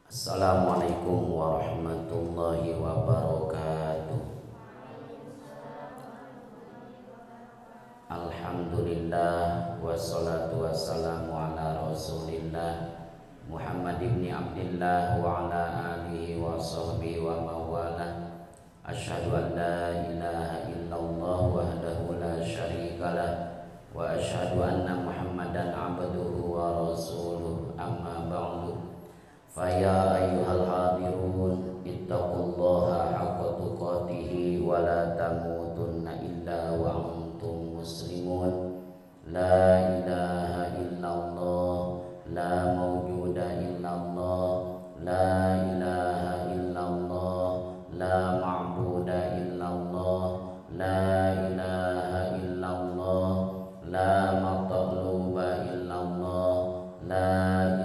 Assalamualaikum warahmatullahi wabarakatuh. Alhamdulillah wassalatu wassalamu ala rasulillah Muhammad ibn Abdillah wa ala alihi wa sahbihi wa mawalah. Asyhadu an la ilaha illallah wahdahu la syarikalah wa asyhadu anna Muhammadan abduhu wa rasuluh. Amma ba'du. Faya ayyuhal hadirun ittaqullaha haqqa tuqatih wa la tamutunna illa wa antum muslimun. La ilaha illallah, la mawjuda illallah, la ilaha illallah, la ma'buda illallah, la ilaha illallah, la matluba illallah, la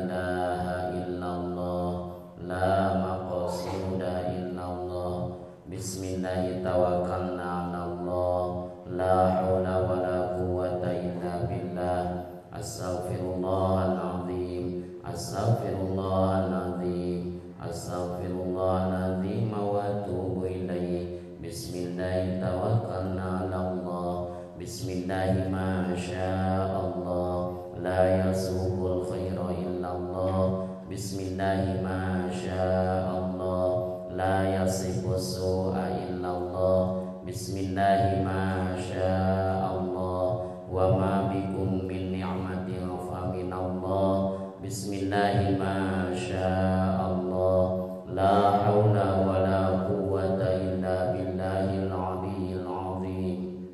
ilaha illallah, la maqsuda illallah. Bismillahirrahmanirrahim. Tawakkalna 'alallah, la haula wala quwwata illa billah. Astaghfirullahalazim, astaghfirullahalazim, astaghfirullahalazim wa atubu ilaih. Bismillahirrahmanirrahim. Tawakkalna 'alallah. Bismillahirrahmanirrahim. Ma sya'allah, la yasuqul khaira illallah. Bismillahirrahmanirrahim. Ma sya'allah, la yasifus su'a illallah. Bismillahirrahmanirrahim. Ma sya'allah, wa ma bikum min ni'matin fa minallah. Bismillahirrahmanirrahim. Ma sya'allah, la haula wa la quwwata illa billahil aliyyil azim.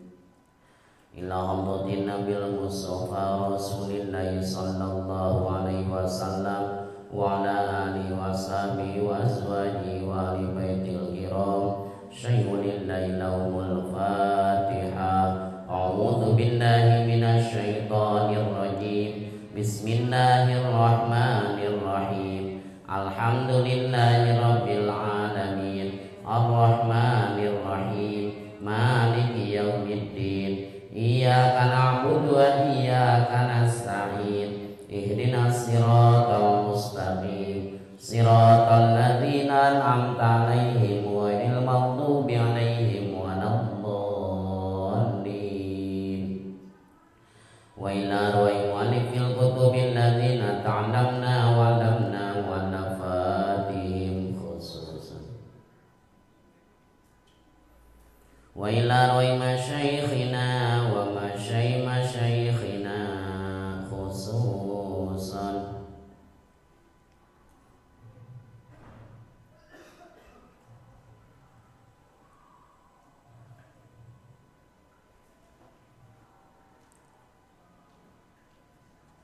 Ila hadratin Nabil Mustafa Rasulillahi sallallahu alaihi wasallam wa ala alihi wa sahbihi wa azwajihi wa ahli baitil kiram. Syai'ulillahi lahumul Fatihah. A'udzu billahi minasyaitonir rajim. Bismillahirrahmanirrahim. Alhamdulillahi rabbil alamin. Arrahmanir rahim. Maliki yaumiddin. Iyyaka na'budu wa iyyaka nasta'in. Ihdinas siratal mustaqim. Siratal ladzina an'amta 'alaihim ghairil maghdubi 'alaihim waladdallin. Wa ila arwahi mu'allifil kutubil ladzina ta'allamna wa 'allamna wa nafatihim khususan. Wa ila arwahi masyayikhina wa masyayikhina khususan.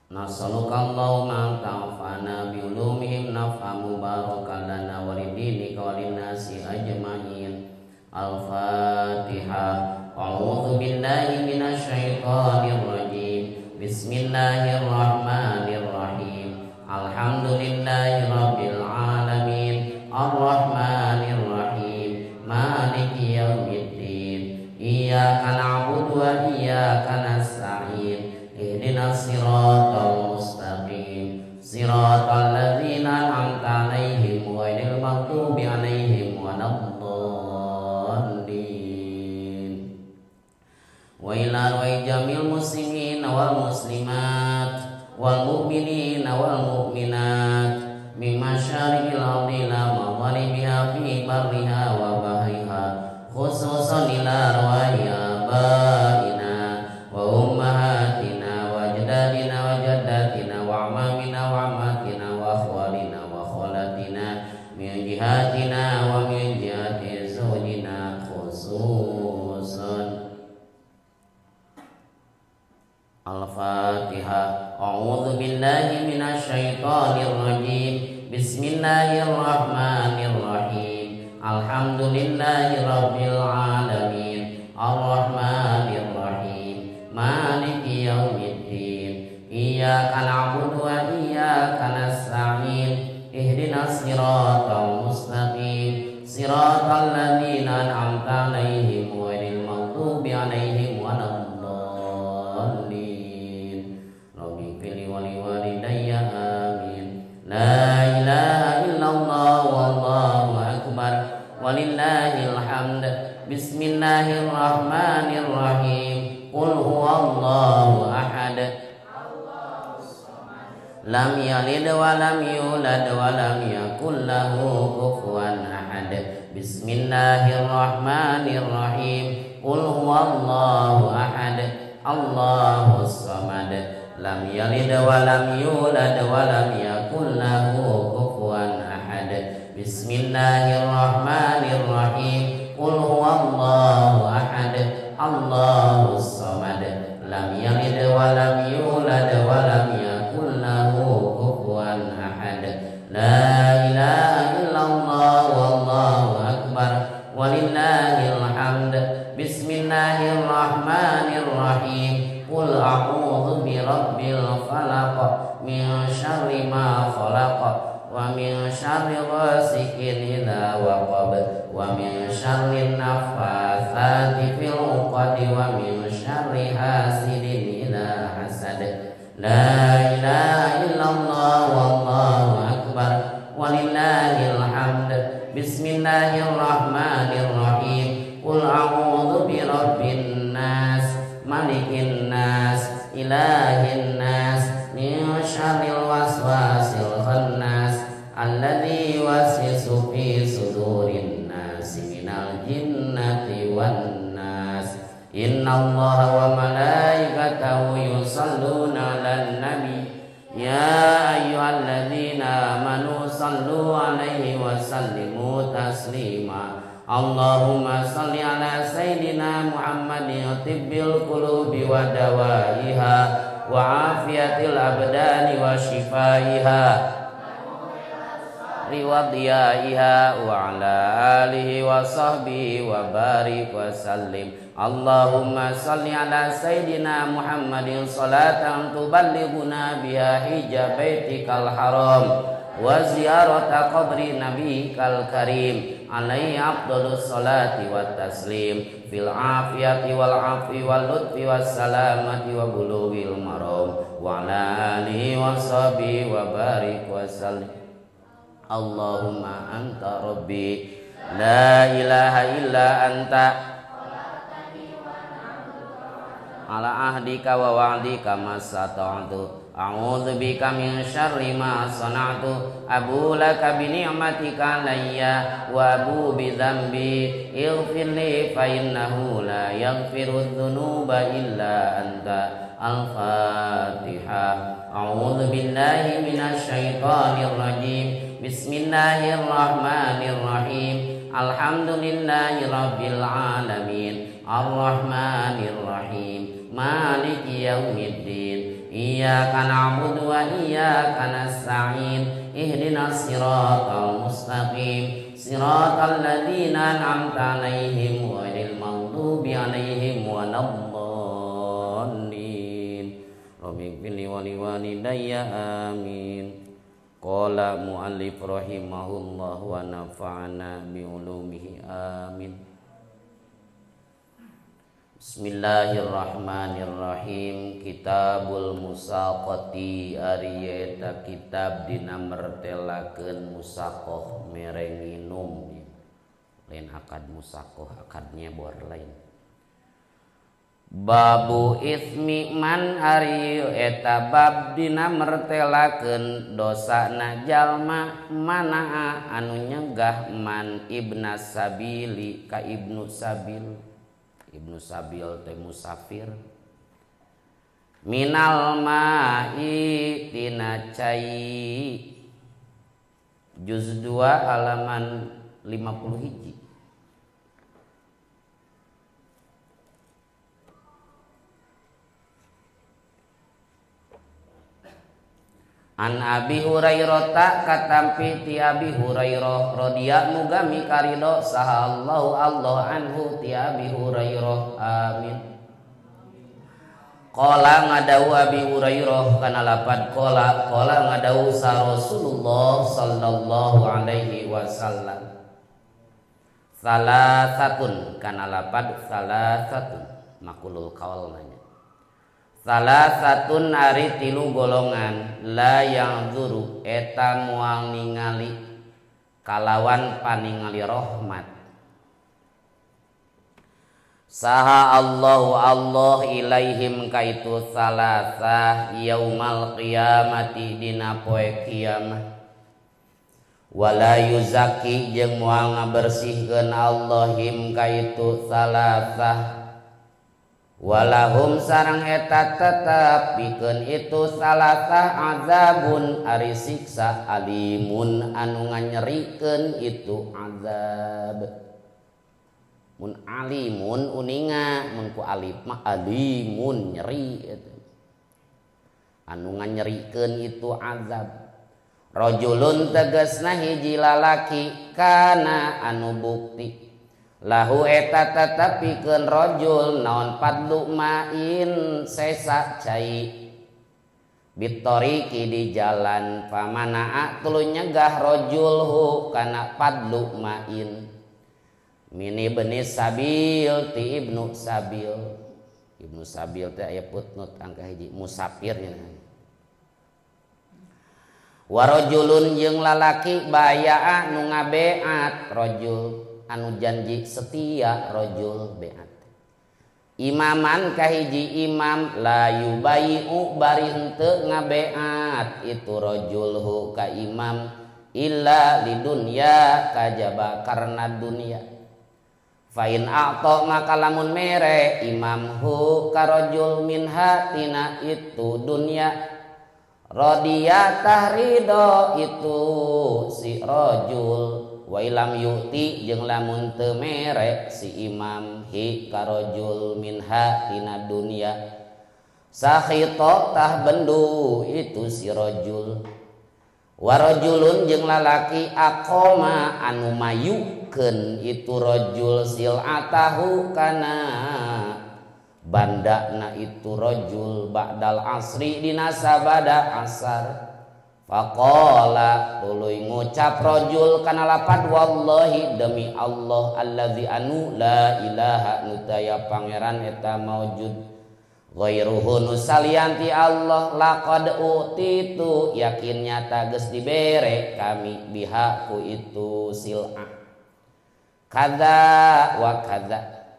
Nasaluka Allahumma ta'fana bi ulumihim naf'a mubarakan lana wa lidinika wa linnasi ajma'in. Al-Fatihah. A'udzu billahi minasyaitonir rajim. Bismillahirrahmanirrahim. Alhamdulillahi rabbil alamin. Arrahmanir rahim. Maliki yaumiddin. Iyyaka na'budu wa iyyaka nasta'in. Ihdinas siratal mustaqim. Siratal ladzina an'amta 'alaihim ghairil maghdubi 'alaihim waladdallin. Wa ila arwahi jamil muslimin wal muslimat wal mu'minina wal mu'minat min masyariqil ardi ila magharibiha fi barriha wa bahriha, khususan ila arwahi abaina wa ummahatina wa ajdadina wa jaddatina wa amamina wa ammatina wa akhwalina wa khalatina min jihatina wa min jihati zawjina khususan. Al-Fatihah. A'udzu billahi minasyaitonir rajim. Bismillahirrahmanirrahim. Alhamdulillahi rabbil alamin. Arrahmanir rahim. Maliki yaumiddin. Iyyaka na'budu wa iyyaka nasta'in. Ihdinas siratal mustaqim. Siratal ladzina an'amta 'alaihim ghairil maghdubi 'alaihim waladdallin. Rabbi ighfirli wa liwalidayya amin. La ilaha illallah. Lam yalid wa lam yulad wa lam yakul lahu kufuwan ahad. Bismillahirrahmanirrahim. Qul huwallahu ahad, Allahus samad. Lam yalid wa lam yulad wa lam yakul lahu kufuwan ahad. Bismillahirrahmanirrahim. Qul huwallahu ahad, Allahus samad. Lam yalid wa lam yulad wa lam yakul lahu kufuwan ahad. La ilaha illallah wallahu akbar walillahil hamd. Bismillahirrahmanirrahim. Qul a'udzu birabbil falaq min syarri ma khalaq wa min syarri ghasikin idza waqab wa min syarri naffatsati fil 'uqad wa min syarri hasidin idza hasad. La ilaha illallah wallahu akbar walillahil hamd. Bismillahirrahmanirrahim. Qul a'udzu birabbin nas, malikin nas, ilahin nas, min syarril waswasil khannas, alladzi yuwaswisu fi sudurin nas minal jinnati wan nas. Innallaha wa malaikatahu yusholluna 'alan nabi ya ayyuhalladzina amanu sallu 'alaihi wa sallimu taslima. Allahumma salli ala sayyidina Muhammadin tibbil qulubi wa dawaiha wa afiyatil abdani wa shifaiha riwadiyaiha wa ala alihi wa sahbihi wa barik wa sallim. Allahumma salli ala sayyidina Muhammadin salatan tuballighuna biha hija baitikal haram wa ziyarata qabri nabiyikal karim alaihi afdhalus salati wat taslim fil afiyati wal afwi wal lutfi was salamati wa bulughil maram wa ala alihi wa sahbihi wa barik wa sallim. Allahumma anta rabbi la ilaha illa anta ala ahdika wa wa'dika masata'tu. A'udzu bika min syarri ma sana'tu. Abu laka bi ni'matika alayya wa abu bi dzambi ighfir li fa innahu la yaghfiru dzunuba illa anta. Al-Fatihah. A'udzu billahi minasy syaithanir rajim. Bismillahirrahmanirrahim. Alhamdulillahi rabbil alamin. Arrahmanir rahim. Maliki yaumiddin. Iyyaka na'budu wa iyyaka nasta'in. Ihdinas siratal mustaqim. Siratal ladzina an'amta 'alaihim ghairil maghdubi 'alaihim waladdallin. Rabbighfirli wa liwalidayya amin. Qala mu'allif rahimahullah wa nafa'ana bi ulumihi amin. Bismillahirrahmanirrahim. Kitabul Musaqati ari eta kitab dina mertelakeun musaqah mere nginum. Lain akad musaqah, akadnya bor lain. Babu ismi man ari eta bab dina mertelakeun dosana jalma manaa anu nyegah man ibna sabili ka ibnu sabil. Ibnu Sabil teh musafir. Minal ma'i tina cai. Juz 2 halaman 50 hiji. An Abi Hurairah katampi ti Abi Hurairah radhiyallahu muga mikaridho saha Allahu Allah anhu ti Abi Hurairah amin. Qala ngadau Abi Hurairah kana lapad qala qala ngadau sa Rasulullah sallallahu alaihi wasallam. Salasatun kana lapad salasatun makulul qaul nanya. Salah satun ari tilu golongan la yang zuru eta moal ningali kalawan paningali rahmat. Saha Allahu Allah ilaihim kaitu salasah yaumal qiyamati dina poe kiamah. Wala yuzaki jeung moal ngabersihkeun Allahim kaitu salasah. Walahum sareng eta tetep pikeun itu salasah azabun ari siksa alimun anu nganyerikeun itu azab. Mun alimun uninga, mun ku alif mah alimun nyeri eta. Anu nganyerikeun itu azab. Rajulun tegasna hiji lalaki kana anu bukti lahu eta tetep pikeun rajul naon fadlu main sesa cai bitoriki di jalan pamanaa tuluy nyegah rajulhu kana fadlu main mini beni sabil ti ibnu sabil. Ibnu sabil teh aya putnut angka hiji musafir nya. Warajulun jeung lalaki bayaa nu ngabeat rajul anu janji setia rajul beat imaman kahiji imam la yubayi'u bari henteu ngabeat itu rajulhu ka imam illa lidunya kajaba karena dunia. Fa in a'ta maka lamun mere imam hu ka rajul minha tina itu dunya radiya tahrido itu si rajul. Wa ilam yu'ti jeung lamun teu mere si imam hi ka rajul minha tina dunya sakhita tah bendu itu si rajul. Wa rajulun jeung lalaki aqoma anu mayukeun itu rajul silatahu kana bandana itu rajul ba'dal asri dina sabada asar. Faqala tuluy ngucap rajul kana lapad wallahi demi Allah allazi anu la ilaha nu taya pangeran eta maujud ghairuhu nu salianti Allah laqad utitu yakin nyata geus dibere kami bihaku itu sil'ah kadza wa kadza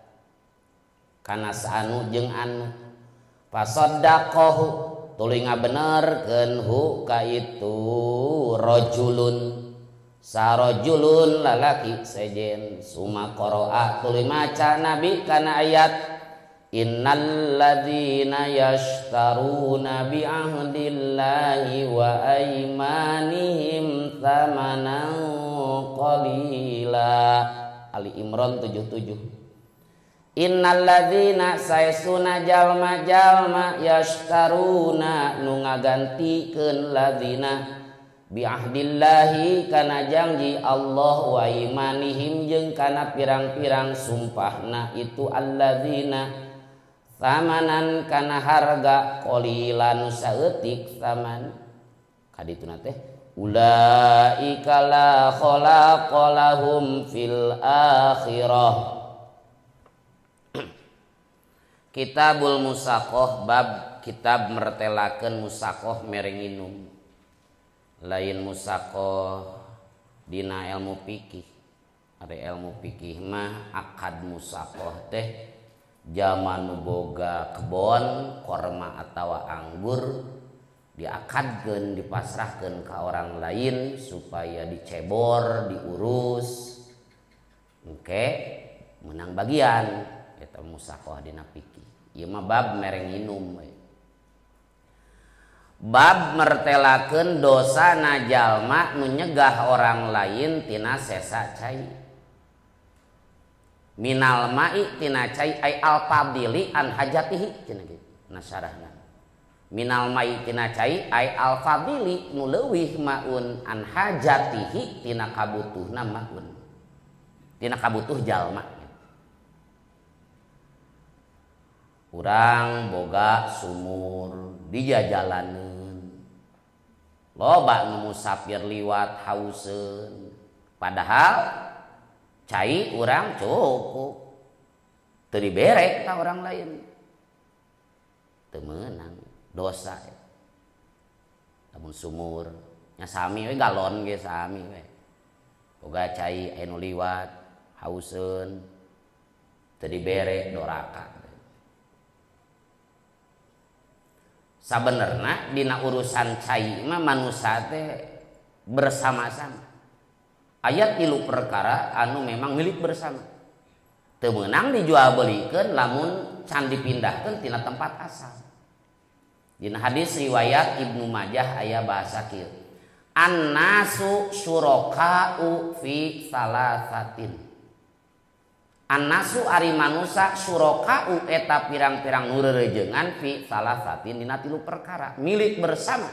kana anu jeung anu fasaddaqahu tuluy ngabenerkeun hu ka itu rajulun sarajulun lalaki sejen. Suma qara'a tuluy maca nabi kana ayat innal ladzina yashtaruna bi ahdillahi wa aymanihim thamanan qalila. Ali Imran 77. Innal ladzina saesuna jalma-jalma yashtaruna nu ngagantikeun ladzina bi ahdillahi kana janji Allah wa imanihim jeung kana pirang-pirang sumpahna itu alladzina samanan kana harga qalilan saeutik saman. Kadituna teh ulaika la khalaqalahum fil akhirah. Kitabul Musaqoh bab kitab mertelakeun musaqoh mere nginum. Lain musaqoh dina ilmu fikih. Ari ilmu fikih mah akad musaqoh teh jaman nu boga kebon, korma atawa anggur diakadkeun, dipasrahkeun ka orang lain supaya dicebor, diurus. Engke menang bagian eta musaqoh dina fikih. Ieu mah bab mere nginum. Bab mertelakeun dosa na jalma nu nyegah orang lain tina sesa cai. Minal ma'i tina cai ai al fadili an hajatihi cenah kitu nasarahna. Minal ma'i tina cai ai al fadili nu leuwih maun an hajatihi tina kabutuhna maun. Tina kabutuh jalma. Urang boga sumur di jajalaneun loba nu musafir liwat hauseun padahal cai urang cukup teu dibere ka orang lain teu meunang dosa. Lamun sumur nya sami we galon ge sami we boga cai anu liwat hauseun Teu dibere doraka. Sabenerna dina urusan cai mah manusia teh bersama-sama. Aya 3 perkara anu memang milik bersama. Teu meunang dijual belikeun lamun can dipindahkeun tina tempat asal. Dina hadis riwayat Ibnu Majah aya bahasa kieu. Annasu syuraka'u fi salasatin. Annasu ari manusa syuraka'u eta pirang-pirang nu reurejengan fi salasatin dina 3 perkara milik bersama.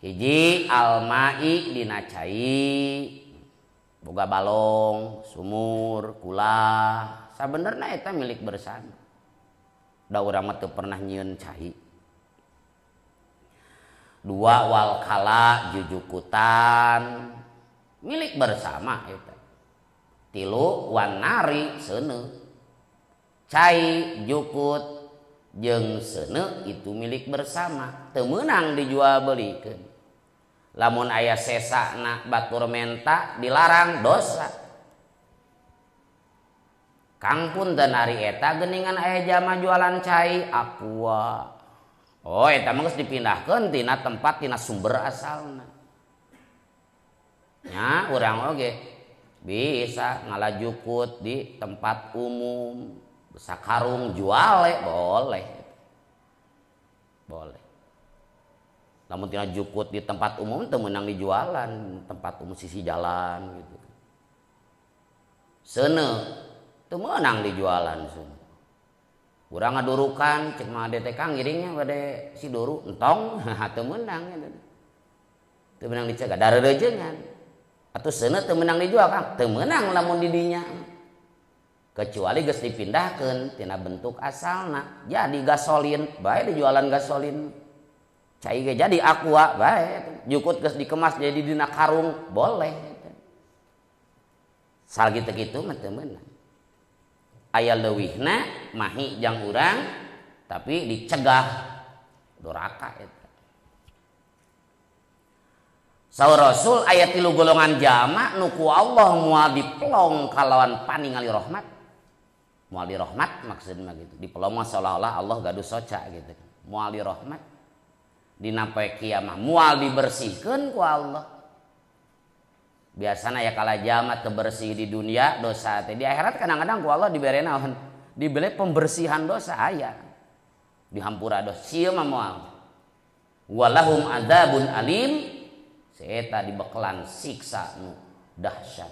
Hiji almai dina cai, boga balong, sumur, kulah, sabenerna eta milik bersama. Da urang mah teu pernah nyieun cai. 2 wal kala jujukutan milik bersama eta. 3 wanari seuneu. Cai jukut jeung seuneu itu milik bersama, teu meunang dijual belikeun. Lamun aya sesana batur menta dilarang dosa. Kang punten ari eta geuningan aya jama jualan cai aqua. Oh eta mah geus dipindahkeun tina tempat tina sumber asalna. Nya urang oge bisa ngalajukut di tempat umum, sakarung juale boleh. Boleh. Lamun tina jukut di tempat umum teu meunang dijualan, tempat umum sisi jalan gitu. Seuneu teu meunang dijualan seuneu. Urang ngadurukan cek mah ade teh Kang ngiringnya bade si duru entong teu meunang eta. Teu meunang dicegah dareurejengan. Atuh seuneu teu meunang dijual Kang, teu meunang lamun di dinya. Kecuali geus dipindahkeun tina bentuk asalna. Jadi gasolin bae dijualan gasolin. Cai ge jadi aqua bae, jukut geus dikemas jadi dina karung boleh. Sal kitu-kitu mah teu meunang. Aya leuwihna mahi jang urang tapi dicegah doraka eta. Saur Rasul aya 3 golongan jalma nu ku Allah moal dipelong kalawan paningali rahmat. Moal dirahmat maksudna gitu. Dipelong mah seolah-olah Allah gaduh soca gitu. Moal dirahmat dina poe kiamah moal dibersihkeun ku Allah. Biasana ya kala jalma teu bersih di dunia dosa teh di akhirat kadang-kadang ku Allah dibere naon? Dibere pembersihan dosa aya. Dihampura dosa sieun mah moal. Walahum adzabun alim. Eta dibekelan siksa nu dahsyat.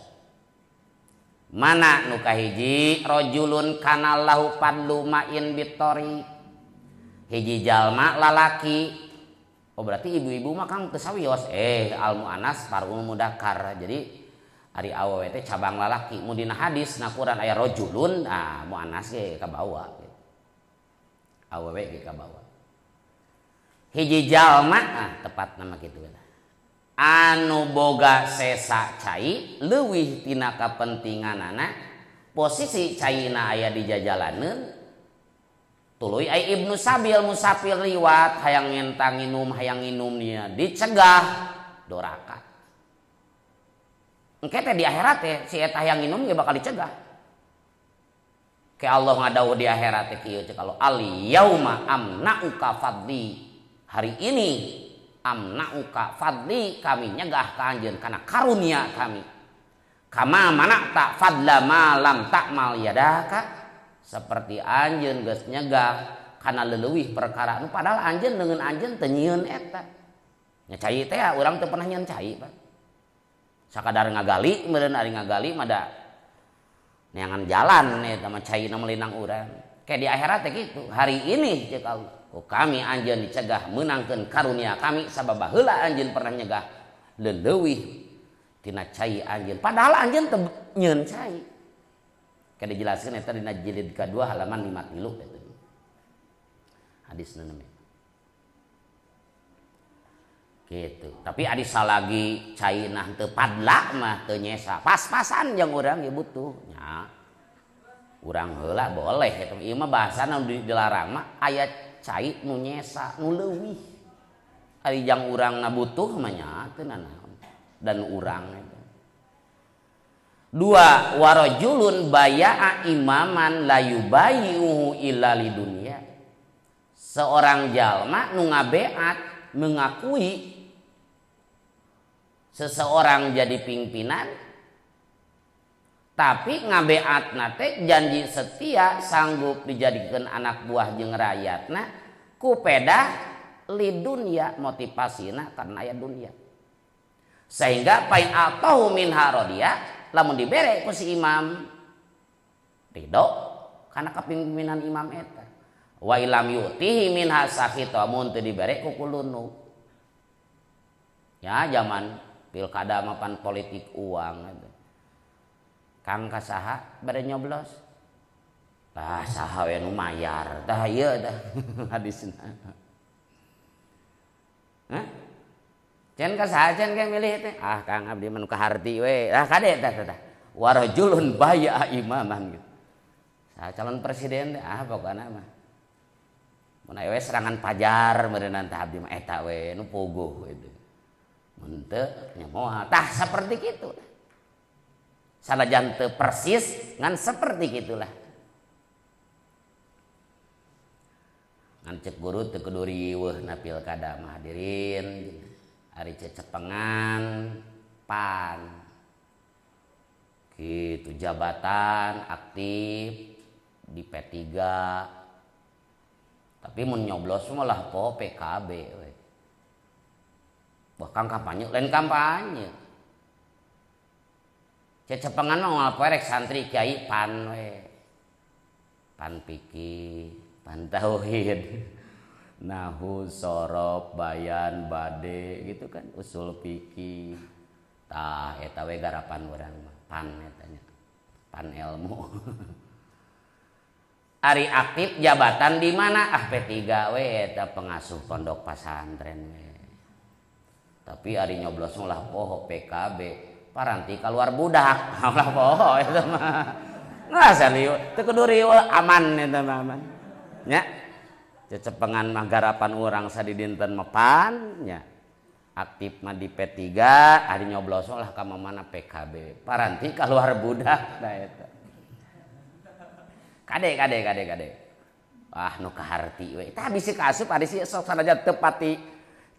Mana nu kahiji rajulun kana lahu fadlu ma'in bitori. Hiji jalma lalaki. Oh berarti ibu-ibu mah Kang teu sawios. Al muannas parul mudakar. Jadi ari awewe teh cabang lalaki. Mun dina hadis na Quran aya rajulun, ah muannas ge kabawa. Awewe ge kabawa. Hiji jalma ah tepat nama kitu lah. Anu boga sesa cai leuwih tina kapentinganana, posisi caina aya di jajalaneun tuluy ai Ibnu Sabil musafir liwat hayang ngentang nginum hayang nginum nia dicegah doraka. Engke teh di akhirat teh si eta hayang nginum ge bakal dicegah. Ke Allah ngadawuh di akhirat teh kieu cek Allah al yauma amna'uka fadli. Hari ini amna'uka fadli, kami nyegah ka anjeun kana karunia kami. Kama mana'ta fadla ma lam ta'mal yadaka, seperti anjeun geus nyegah kana leuwih perkara nu padahal anjeun leungeun anjeun teu nyieun eta. Nya cai teh urang teu pernah nyieun cai, Pak. Sakadar ngagali meureun ari ngagali mah da neangan jalan eta mah caina melinang urang. Kayak di akhirat teh kitu. Hari ini cek Allah, ku kami anjeun dicegah meunangkeun karunia kami sabab baheula anjeun pernah nyegah leuwih tina cai anjeun. Padahal anjeun teu nyieun cai. Kayak dijelaskeun eta dina jilid kedua halaman 53 eta. Hadisna namanya. Gitu. Tapi ari salagi caina teu padla mah teu nyesa. Pas-pasan jeung urang ge butuh nya. Urang heula boleh eta. Ieu mah bahasana nu dilarang mah aya cai nu nyesa nu leuwih. Ari jang urang na butuh mah nya teu nanaon. Dan urang eta. Dua, warajulun baya'a imaman la yubayi'uhu illa lidunya. Seorang jalma nu ngabeat mengakui seseorang jadi pimpinan, tapi ngabeatna teh janji setia sanggup dijadikan anak buah jeung rakyatna ku pedah lidunya, motivasina karena aya dunia. Sehingga pain atau min harodia lamun dibere ku si imam ridho karena kepimpinan imam eta. Wa ilam yutihi min hasakita mun teu dibere ku kulunu. Ya zaman pilkada mapan politik uang eta. Kang kasaha bade nyoblos. Tah saha we nu mayar. Tah ieu tah hadisna. Hah? Cen kasaha cen ge milih teh? Ah Kang abdi mah nu kaharti we. Ah kade tah tah. Warajulun baya imaman gitu. Saha calon presiden teh ah pokona mah. Mun aya we serangan pajar meureunnan tah abdi mah eta we nu puguh gitu. Mun teu nya moal. Tah seperti kitu. Sanajan teu persis ngan seperti gitulah. Ngan cek guru teu kudu riweuh na pilkada mah hadirin. Ari cecepengan pan. Gitu jabatan aktif di P3. Tapi mun nyoblos malah po PKB we. Bahkan kampanye lain kampanye. Cecepengan mah moal poe rek santri kiai pan we. Pan fikih, pan tauhid, nahu, sorob, bayan, bade gitu kan, usul fikih. Tah eta we garapan urang mah, pan eta nya. Pan ilmu. Ari aktif jabatan di mana? Ah P3 we eta pengasuh pondok pasantren we. Tapi ari nyoblos lah poho PKB. Paranti keluar budak, lah poho eta mah. Ngrasa lieu, teu kudu riweuh aman eta mah aman. Nya. Cecepengan mah garapan urang sadidinten mah pan nya. Aktif mah di P3, ari nyoblos lah ka mana PKB. Paranti keluar budak da eta. Kade kade kade kade. Wah nu kaharti we. Tah bisi kaasup ari si sok sanajan teu pati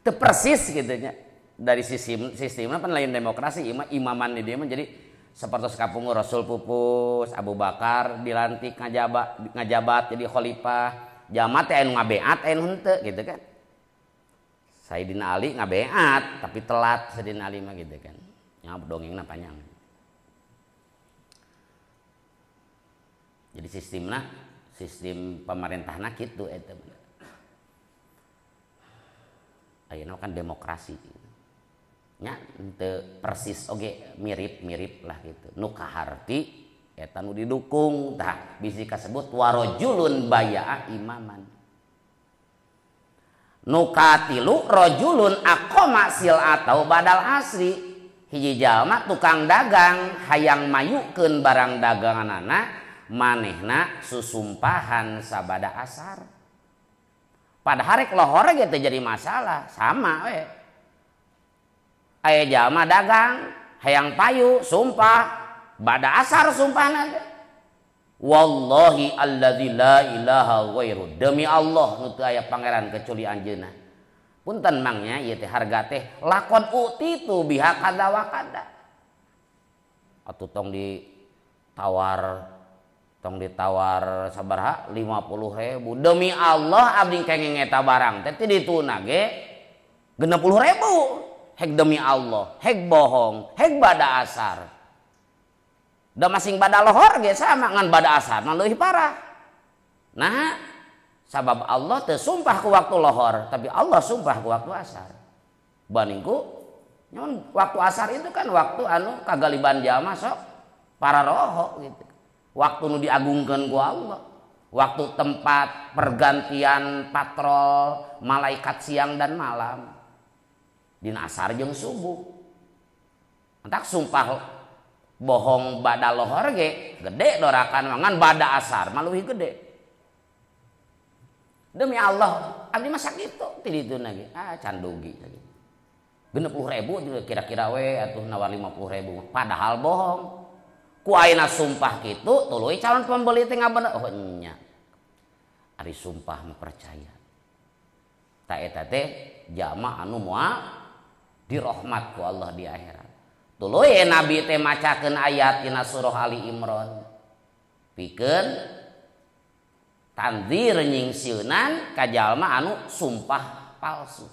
teu persis kitu nya. Dari sistemna pan lain demokrasi ieu mah imaman di dieu mah jadi sapertos kapungu Rasul pupus, Abu Bakar dilantik ngajabat jadi khalifah. Jalma teh anu ngabeat anu henteu gitu kan. Sayyidina Ali ngabeat tapi telat Sayyidina Ali mah gitu kan. Nya dongengna panjang. Jadi sistemna, sistem pemerintahna kitu eta. Ayeuna kan demokrasi. Nya teu persis oge mirip-mirip lah gitu. Nu kaharti eta nu didukung tah bisi kasebut warajulun baya'a imaman. Nu katilu rajulun aqama sil'atau badal asri. Hiji jalma tukang dagang hayang mayukeun barang daganganana manehna susumpahan sabada asar. Padahal rek lohor ge teu jadi masalah, sama we. Aya jalma dagang hayang payu sumpah bada asar sumpahna teh. Wallahi allazi la ilaha ghairu, demi Allah nu teu aya pangeran kecuali anjeunna. Punten mangnya ieu teh harga teh lakon utitu biha kada wa kada. Atuh tong ditawar sabaraha 50.000. Demi Allah abdi kenging eta barang teh ti dituna ge 60.000. Hek demi Allah, hek bohong, hek bada asar. Da masing bada lohor ge sama ngan bada asar mah leuwih parah. Nah, sabab Allah teu sumpah ku waktu lohor, tapi Allah sumpah ku waktu asar. Bandingku nyon waktu asar itu kan waktu anu kagaliban jalma sok para roho gitu. Waktu nu diagungkeun ku Allah. Waktu tempat pergantian patrol malaikat siang dan malam. Dina asar jeung subuh. Entak sumpah bohong bada lohor ge gede dorakan mangan bada asar mah leuwih gede. Demi Allah, abdi mah sakitu ti dituna ge. Ah can dugi lagi. 60.000 kira-kira we atuh nawar 50.000 padahal bohong. Ku ayeuna sumpah kitu tuluy calon pembeli teh ngabener oh nya. Ari sumpah mah percaya. Ta eta teh jama anu moal dirahmat ku Allah di akhirat. Tuluy Nabi teh macakeun ayat dina surah Ali Imran. Pikeun tanzir nyingsieunan ka jalma anu sumpah palsu.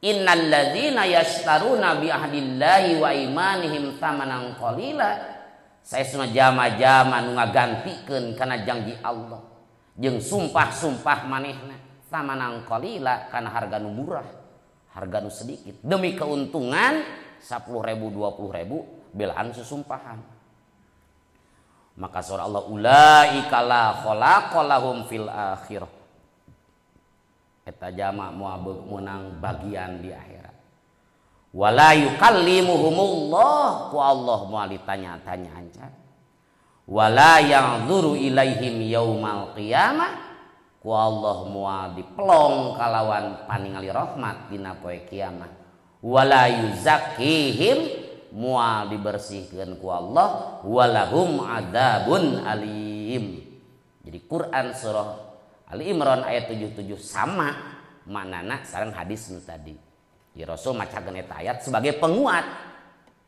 Innal ladzina yashtaruna bi ahdillahi wa imanihim thamanan qalila. Saestuna jama-jama nu ngagantikeun kana janji Allah jeung sumpah-sumpah manehna thamanan qalila kana harga nu murah, harga nu sedikit demi keuntungan 10.000 20.000 belaan susumpahan. Maka surah Allah ulaika la khalaqa lahum fil akhirah. Eta jama moal meunang bagian di akhirat. Wala yukallimuhumullah ku Allah moal ditanya-tanya ancan. Wala yanzuru ilaihim yaumal qiyamah ku Allah moal dipelong kalawan paningali rahmat dina poe kiamat. Wala yuzakkihim moal dibersihkeun ku Allah walahum adzabun alim. Jadi Quran surah Ali Imran ayat 77 sama maknana sareng hadis nu tadi. Ya Rasul macakeun eta ayat sebagai penguat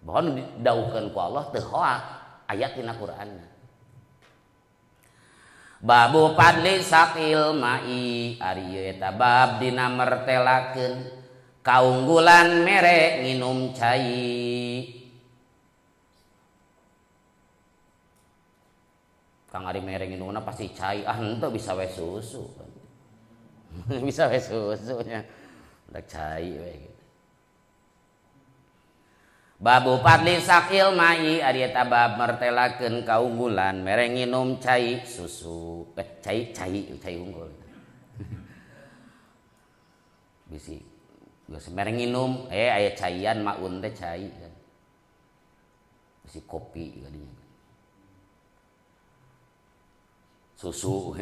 bahwa nu didauhkeun ku Allah teu hoak ayat dina Qur'anna. Babu fadli saqil ma'i ari ieu eta bab dina mertelakeun kaunggulan mere nginum cai. Kang ari mere nginumna pasti cai, ah henteu bisa we susu. Bisa we susunya. Udah cai we gitu. Babu fadli saqil ma'i ari eta bab mertelakeun kaunggulan mere nginum cai susu. Cai cai cai unggul. Bisi geus mere nginum aya caian maun teh cai kan. Bisi kopi kadinya. Susu.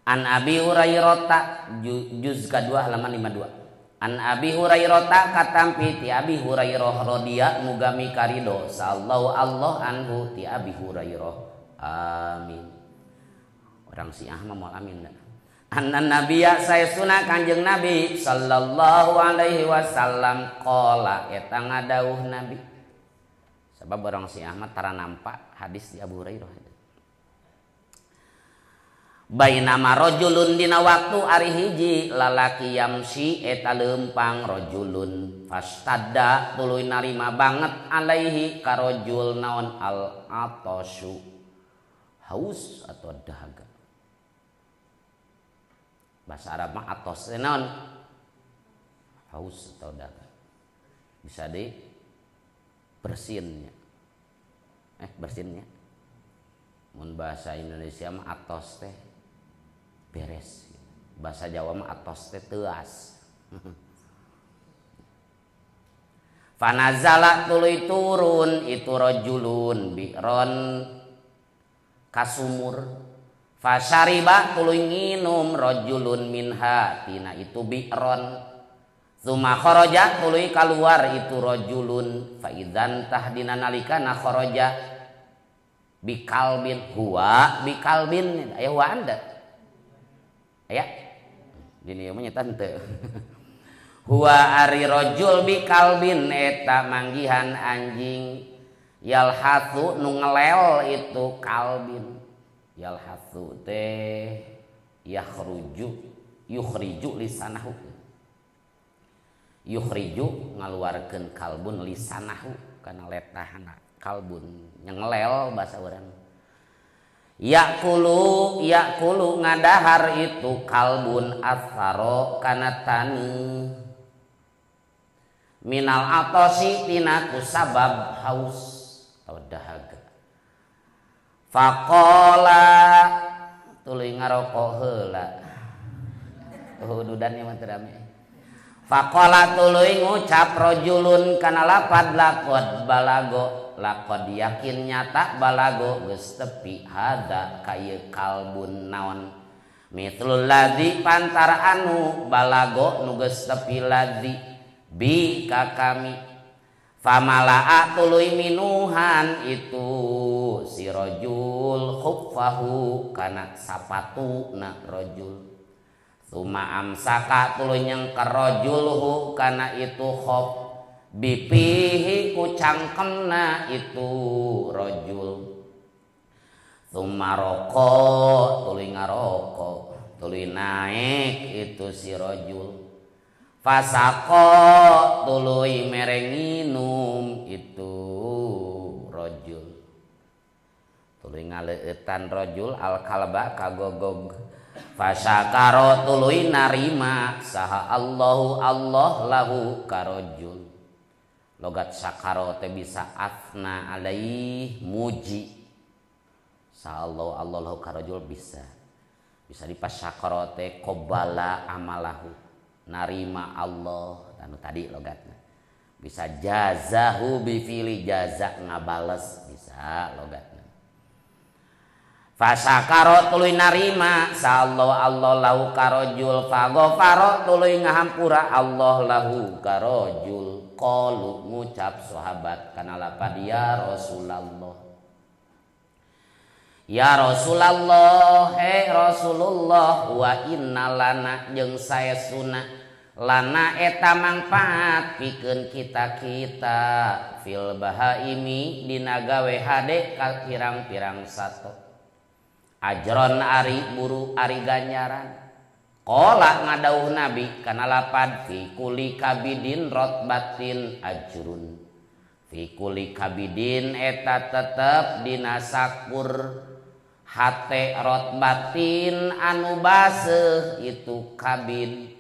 An Abi Hurairah juz kedua halaman 52. An Abi Hurairah katampi ti Abi Hurairah radhiyallahu mugami karido sallallahu Allah anhu ti Abi Hurairah. Amin. Orang Syiah mah moal amin da. Anna nabiyya saestuna Kanjeng Nabi sallallahu alaihi wasallam qala eta ngadauh Nabi. Sebab orang Syiah mah tara nampak hadis di Abu Hurairah. Bainama rajulun dina waktu ari hiji lalaki yamsi eta leumpang rajulun fastadda tuluy narima banget alaihi ka rajul naon al atasyu haus atau dahaga. Bahasa Arab mah atos naon haus atau dahaga. Bisa di bersinnya. Bersinnya. Mun bahasa Indonesia mah atos teh beres. Bahasa Jawa mah atos teh teuas. Fanazala tuluy turun itu rajulun bi'ron kasumur. Fasyariba tuluy nginum rajulun minha tina itu bi'ron. Tsumma kharaja tuluy kaluar itu rajulun fa idzan tahdina nalikana kharaja bikalbin huwa bikalbin aya huwa anda. Aya dini ieu mah nyata henteu. Huwa ari rajul bikalbin eta manggihan anjing yalhatsu nu ngelel itu kalbin. Yalhatsu teh yakhruju yukhriju lisanahu. Yukhriju ngaluarkeun kalbun lisanahu kana letahna kalbun nyengelel bahasa urang. Yakulu yakulu ngadahar itu kalbun atharo kana tani minal atosi tina kusabab haus atau dahaga. Faqala tuluy ngaroko heula. Hududan ieu mah teu rame. Faqala tuluy ngucap rajulun kana lapad laqad balago laqad yakin nyata balago geus tepi hada ka ieu kalbun naon mithlul ladzi pantara anu balago nu geus tepi ladzi bi ka kami. Famalaa tuluy minuhan itu si rajul khuffahu kana sapatuna rajul. Suma amsaka tuluy nyengker rajulhu kana itu khof bipihi ku cangkemna itu rajul. Suma roko tuluy ngaroko tuluy naik itu si rajul. Fasako tuluy mere nginum itu rajul. Tuluy ngaleueutan rajul al kalba kagogog. Fasakaro tuluy narima saha Allahu Allah lahu karajul. Logat sakaro teh bisa afna alaih muji. Saha Allahu Allah lahu karajul bisa. Bisa dipasakaro teh qobala amalahu. Narima Allah anu tadi logatna. Bisa jazahu bifili jaza ngabales bisa logatna. Fasakaro tuluy narima sallallahu Allah lahu karajul faghfara tuluy ngahampura Allah lahu karajul. Qalu ngucap sahabat kana lapad ya Rasulullah. Ya Rasulullah, he Rasulullah wa inna lana jeung saestuna lana eta mangpaat pikeun kita-kita fil bahaimi dina gawe hade ka pirang-pirang sato. Ajron ari buru ari ganjaran. Qala ngadauh nabi kana lapad fi kuli kabidin rotbatin ajrun. Fi kuli kabidin eta tetep dina sakur hate rotbatin anu baseuh itu kabid.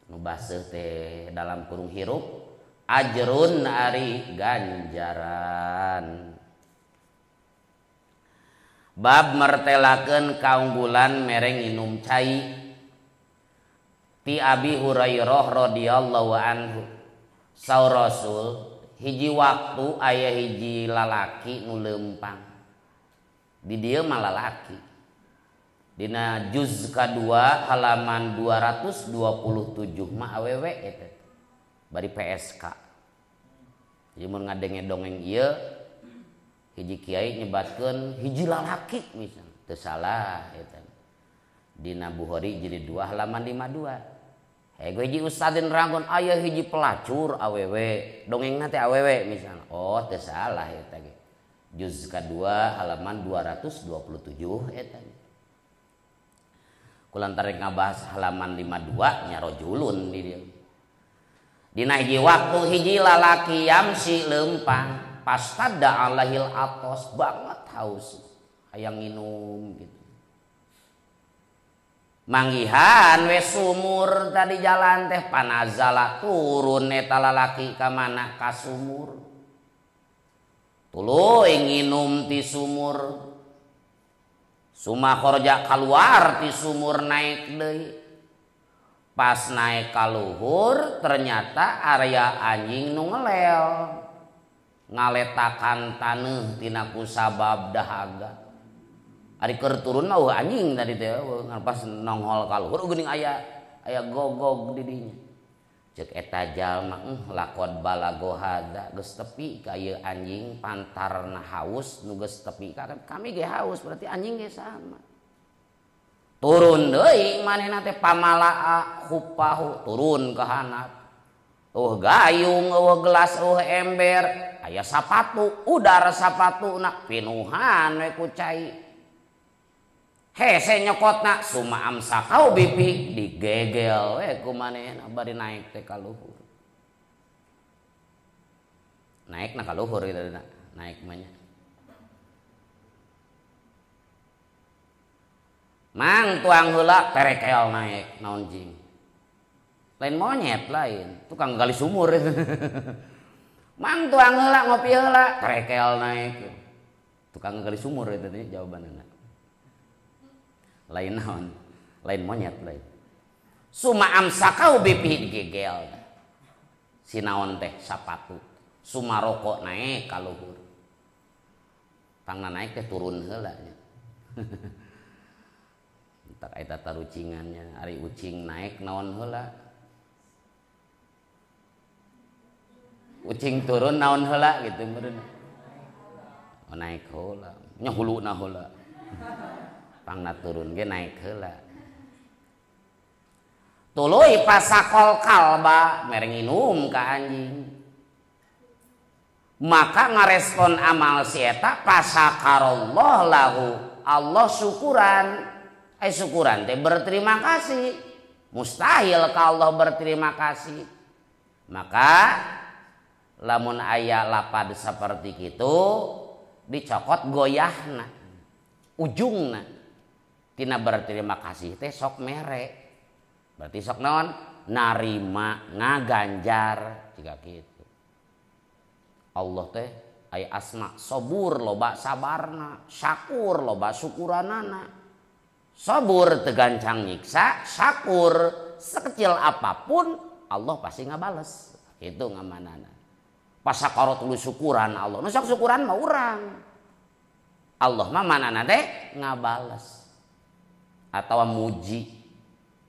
Nu baseuh teh dalam kurung hirup ajrun ari ganjaran. Bab mertelakeun kaunggulan mere nginum cai ti Abi Hurairah radhiyallahu anhu. Saur Rasul hiji waktu aya hiji lalaki nu leumpang. Di dieu mah lalaki. Dina juz kadua halaman 227 mah awewe eta. Bari PSK. Jadi mun ngadenge dongeng ieu hiji kiai nyebatkeun hiji lalaki misalnya teu salah eta. Dina Bukhari jilid 2 halaman 52. Hego hiji ustadin ranggon aya hiji pelacur awewe, dongengna teh awewe misalnya. Oh, teu salah eta ge. Juz kadua halaman 227 eta. Kulantaran ngabahas halaman 52 nya rajulun di dieu. Dina hiji waktu hiji lalaki yamsi leumpang pastada alahil atos banget haus hayang minum gitu. Manggihan we sumur tadi jalan teh panazala turun eta lalaki ka mana ka sumur. Tuluy nginum ti sumur. Suma khorja kaluar ti sumur naik deui. Pas naik ka luhur ternyata area anjing nu ngelel. Ngaletakan taneuh tina kusabab dahaga. Ari keur turun mah anjing tadi teh pas nongol ka luhur geuning aya aya gogog di dinya. Ceuk eta jalma lakon balago hadza geus tepi ka ieu anjing pantarna haus nu geus tepi ka kami ge haus berarti anjing ge sama. Turun deui manehna teh pamalaa khupahu turun ka handap. Eueuh gayung, eueuh gelas, eueuh ember, aya sapatu, udara sapatuna pinuhan we ku cai. Hese nyokotna suma amsakau bipi digegel we ku manehna bari naik teh ka luhur. Naikna ka luhur kitu naik mah nya. Mang tuang heula terekel naik naon jing. Lain monyet lain, tukang gali sumur. Mang tuang heula ngopi heula terekel naik. Tukang gali sumur itu teh jawabanna. Lain naon, lain monyet lain. Suma amsakau bipi gegel. Sinaon teh sapatu. Suma rokok naik ka luhur. Pangna naik teh turun heula nya. Entak eta tarucingannya, ari ucing naik naon heula. Ucing turun naon heula gitu meureun. Oh, naik heula, nya huluna heula. Pangna turun ge naik heula. Tuluy pasakol kalba mere nginum ka anjing. Maka ngarespon amal si eta pasakarallah lahu. Allah syukuran. Syukuran teh berterima kasih. Mustahil ka Allah berterima kasih. Maka lamun aya lapad seperti kitu dicokot goyahna, ujungna. Tina berterima kasih teh sok mere. Berarti sok naon? Narima, ngaganjar jika kitu. Allah teh aya asma sobur loba sabarna, syakur loba syukuranana. Sobur tegancang nyiksa, syakur sekecil apapun Allah pasti ngabales. Itu ngamanana. Pasakaro tuluy syukuran Allah. Nu sok syukuran mah urang. Allah mah manana teh ngabales. Atau muji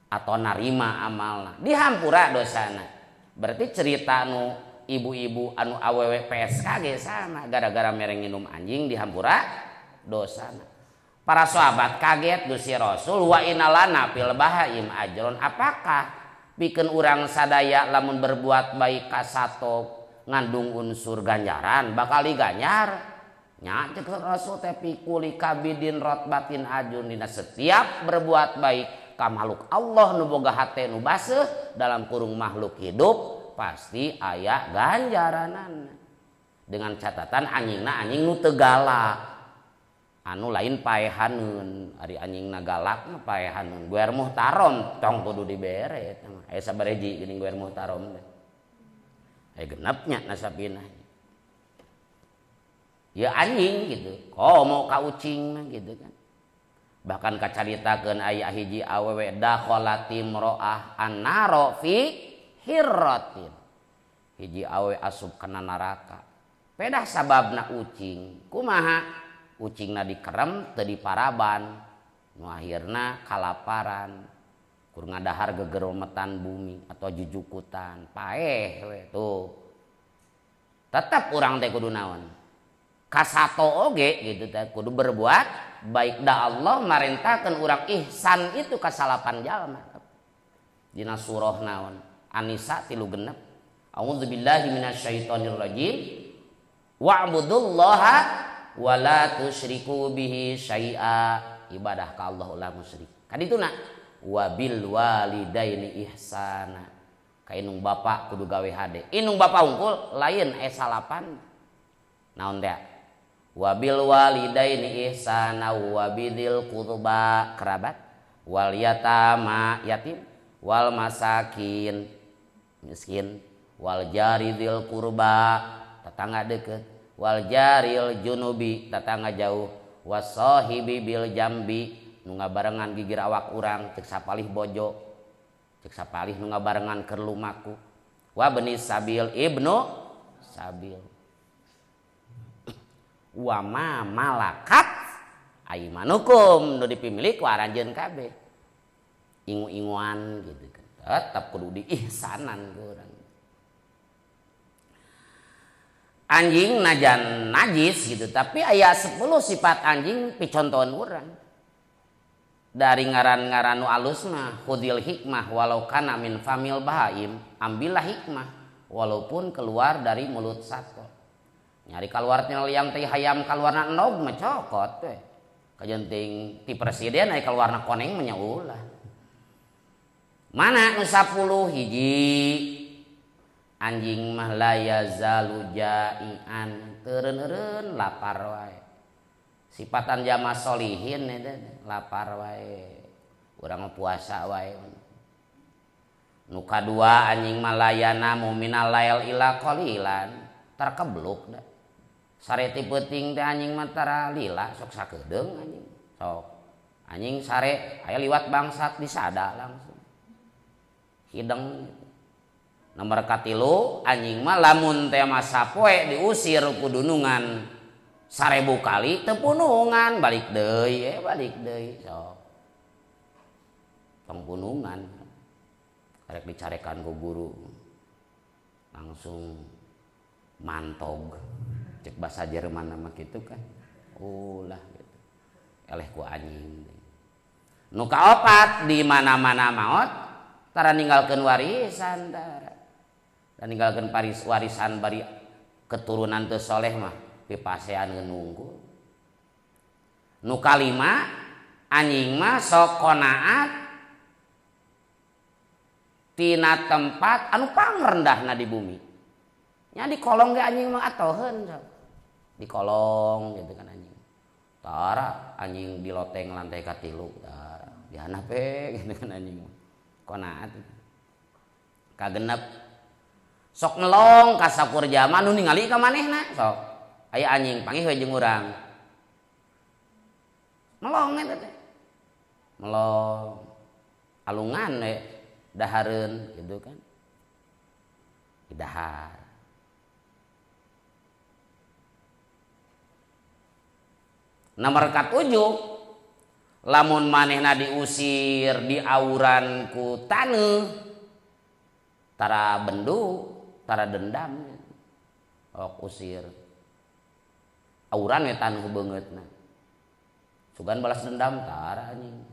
atau narima amalna. Dihampura dosana. Berarti cerita nu ibu-ibu anu awewe PSK ge sama gara-gara mere nginum anjing dihampura dosana. Para sahabat kaget Gusti Rasul wa inalana fil bahaim ajron, apakah pikeun urang sadaya lamun berbuat baik ka sato ngandung unsur ganjaran bakal diganjar nya cek Rasul teh pikuli kabidin rotbatin ajun dina setiap berbuat baik ka makhluk Allah nu boga hate nu baseuh dalam kurung makhluk hidup pasti aya ganjaranan. Dengan catatan anjingna anjing nu teu galak. Anu lain paehaneun, ari anjingna galak mah paehaneun. Guer muhtarom tong kudu dibere eta mah. Aya sabareji geuning guer muhtarom teh. Aya genepnya nasabina. Ya anjing gitu, komo ka ucing mah gitu kan. Bahkan kacaritakeun aya hiji awewe dakhalati imro'ah annaro fi hirratin. Hiji awe asup kana neraka. Pedah sababna ucing. Kumaha? Ucingna dikerem teu diparaban. Nu akhirna kalaparan. Kur ngadahar gegerometan bumi atau jujukutan. Paeh we tuh. Tetap urang teh kudu naon? Kasato oge gitu teh kudu berbuat baik da Allah marentahkeun urang ihsan itu ka salapan jalma. Dina surah naon? An-Nisa 36. A'udzubillahi minasyaitonirrajim. Wa'budullaha wa la tusyriku bihi syai'a. Ibadah ka Allah ulah musyrik. Kadituna wabil walidaini ihsana. Ka indung bapa kudu gawe hade. Indung bapa unggul lain salapan. Naon teh? Wabil walidaini ihsana wa bidil qurba kerabat wal yatama yatim wal masakin miskin wal jari dzil qurba tetangga deket wal jaril junubi tetangga jauh wasahibi bil jambi nu ngabarengan gigir awak urang cek sapalih bojo cek sapalih nu ngabarengan keur lumaku wa bani sabil ibnu sabil wa ma malakat aimanukum nu dipimilik ku aranjeun kabeh ingu-inguan gitu kan tetap kudu diihsanan ku urang. Anjing najan najis gitu tapi aya 10 sifat anjing picontohan urang. Dari ngaran-ngaran nu alus mah khudil hikmah walau kana min famil bahaim, ambillah hikmah walaupun keluar dari mulut sato. Nyari kaluar tina liang teh hayam kaluarna endog mah cokot we. Kajenting ti presiden aya kaluarna koneng mah nya ulah. Mana nu 10 hiji anjing mah la yazalu jai'an teureun-eureun lapar wae. Sifatan jamaah solihin eta lapar wae. Urang mah puasa wae. Nu kadua anjing mah la yanamu minal lail ila qalilan, terkebluk da. Sare ti peuting teh anjing mah tara lila sok sakedeung anjing. Sok anjing sare aya liwat bangsat disada langsung. Hideng. Nomor katilu anjing mah lamun teh mah sapoe diusir ku dunungan 1000 kali teu punungan balik deui balik deui sok. Tong punungan. Rek dicarekan ku guru. Langsung mantog. Cek bahasa Jerman mah kitu kan. Ulah gitu. Eleh ku anjing. Nu kaopat di mana-mana maot tara ninggalkeun warisan tara. Dan ninggalkeun warisan bari keturunan teu soleh mah pipasean nunggu. Nu kalima anjing mah sok qonaat tina tempat anu pangrendahna di bumi. Nya di kolong ge anjing mah atoheun sok. Di kolong gitu kan anjing. Tara anjing di loteng lantai katilu tara dihanap we gitu kan anjing mah. Qonaat. Kagenep sok melong ka sakur jama nu ningali ka manehna sok. Aya anjing panggih we jeung urang. Melong eta teh. Melong. Alungan we dahareun gitu kan. Dahar. Nomor katujuh lamun manehna diusir diauran ku taneuh tara bendu tara dendam ok usir auran we taneuh beungeutna sugan balas dendam tara anjing.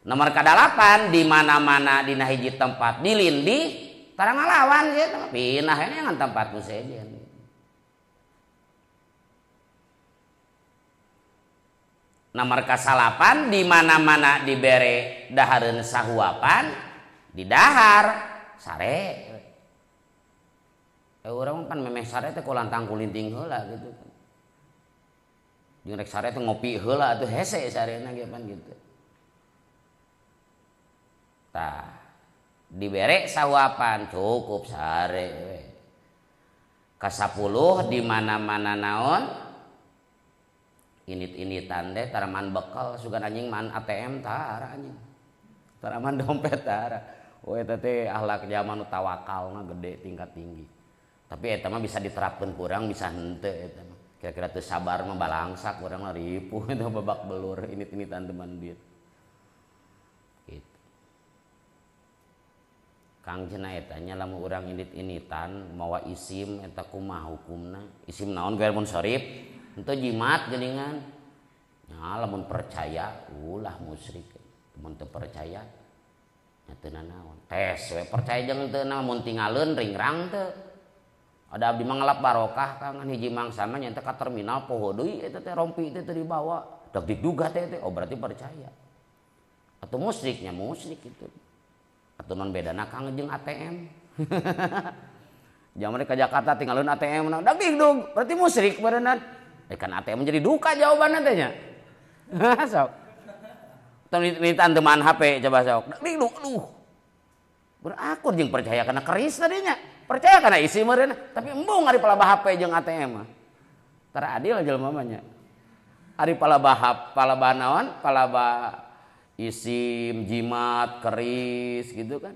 Nomor kadalapan di mana-mana dina hiji tempat dilindih tara ngalawan gitu pinah we ngan tempat nu sejen. Nomor kasalapan di mana-mana dibere dahareun sahuapan didahar sare. Urang pan memeh sare teh kulantang kulinting heula gitu kan. Jeung rek sare teh ngopi heula atuh hese sarena ge pan gitu. Tah dibere sahuapan cukup sare we. Kasapuluh di mana-mana naon init-initan deh taraman bekal sugan anjing man ATM tara anjing taraman dompet tara. Oh eta teh akhlak zaman nu tawakalna gede tingkat tinggi. Tapi eta mah bisa diterapkeun kurang bisa henteu eta mah. Kira-kira teu sabar mah balangsak urang mah ripuh eta babak belur init-initan teman duit. Gitu. Kang cenah eta nya lamun urang init-initan mawa isim eta kumaha hukumna? Isim naon ge mun sorip? Henteu jimat geuningan. Nya lamun percaya ulah musyrik. Mun teu percaya nya teu nanaon. Tes we percaya jeung teu naon mun tingaleun ringrang teu. Ada abdi mah ngelap barokah kang hiji mangsa mah nya teh ka terminal poho deui eta teh rompi teh teu dibawa. Dag diduga teh teh oh berarti percaya. Atau musyriknya musyrik gitu. Atau non bedana kang jeung ATM. Jaman ka Jakarta tinggalun ATM dag digdug berarti musyrik berenang. Kan ATM jadi duka jawabanna teh nya. Sok. Teu teman HP coba sok. Digdug aduh. Berakur jeung percaya kana keris tadinya. Percaya kana isi meureun, tapi embung ari palabah HP jeung ATM mah. Tara adil jelema mah nya. Ari palabah palabah naon? Palabah isim, jimat, keris gitu kan.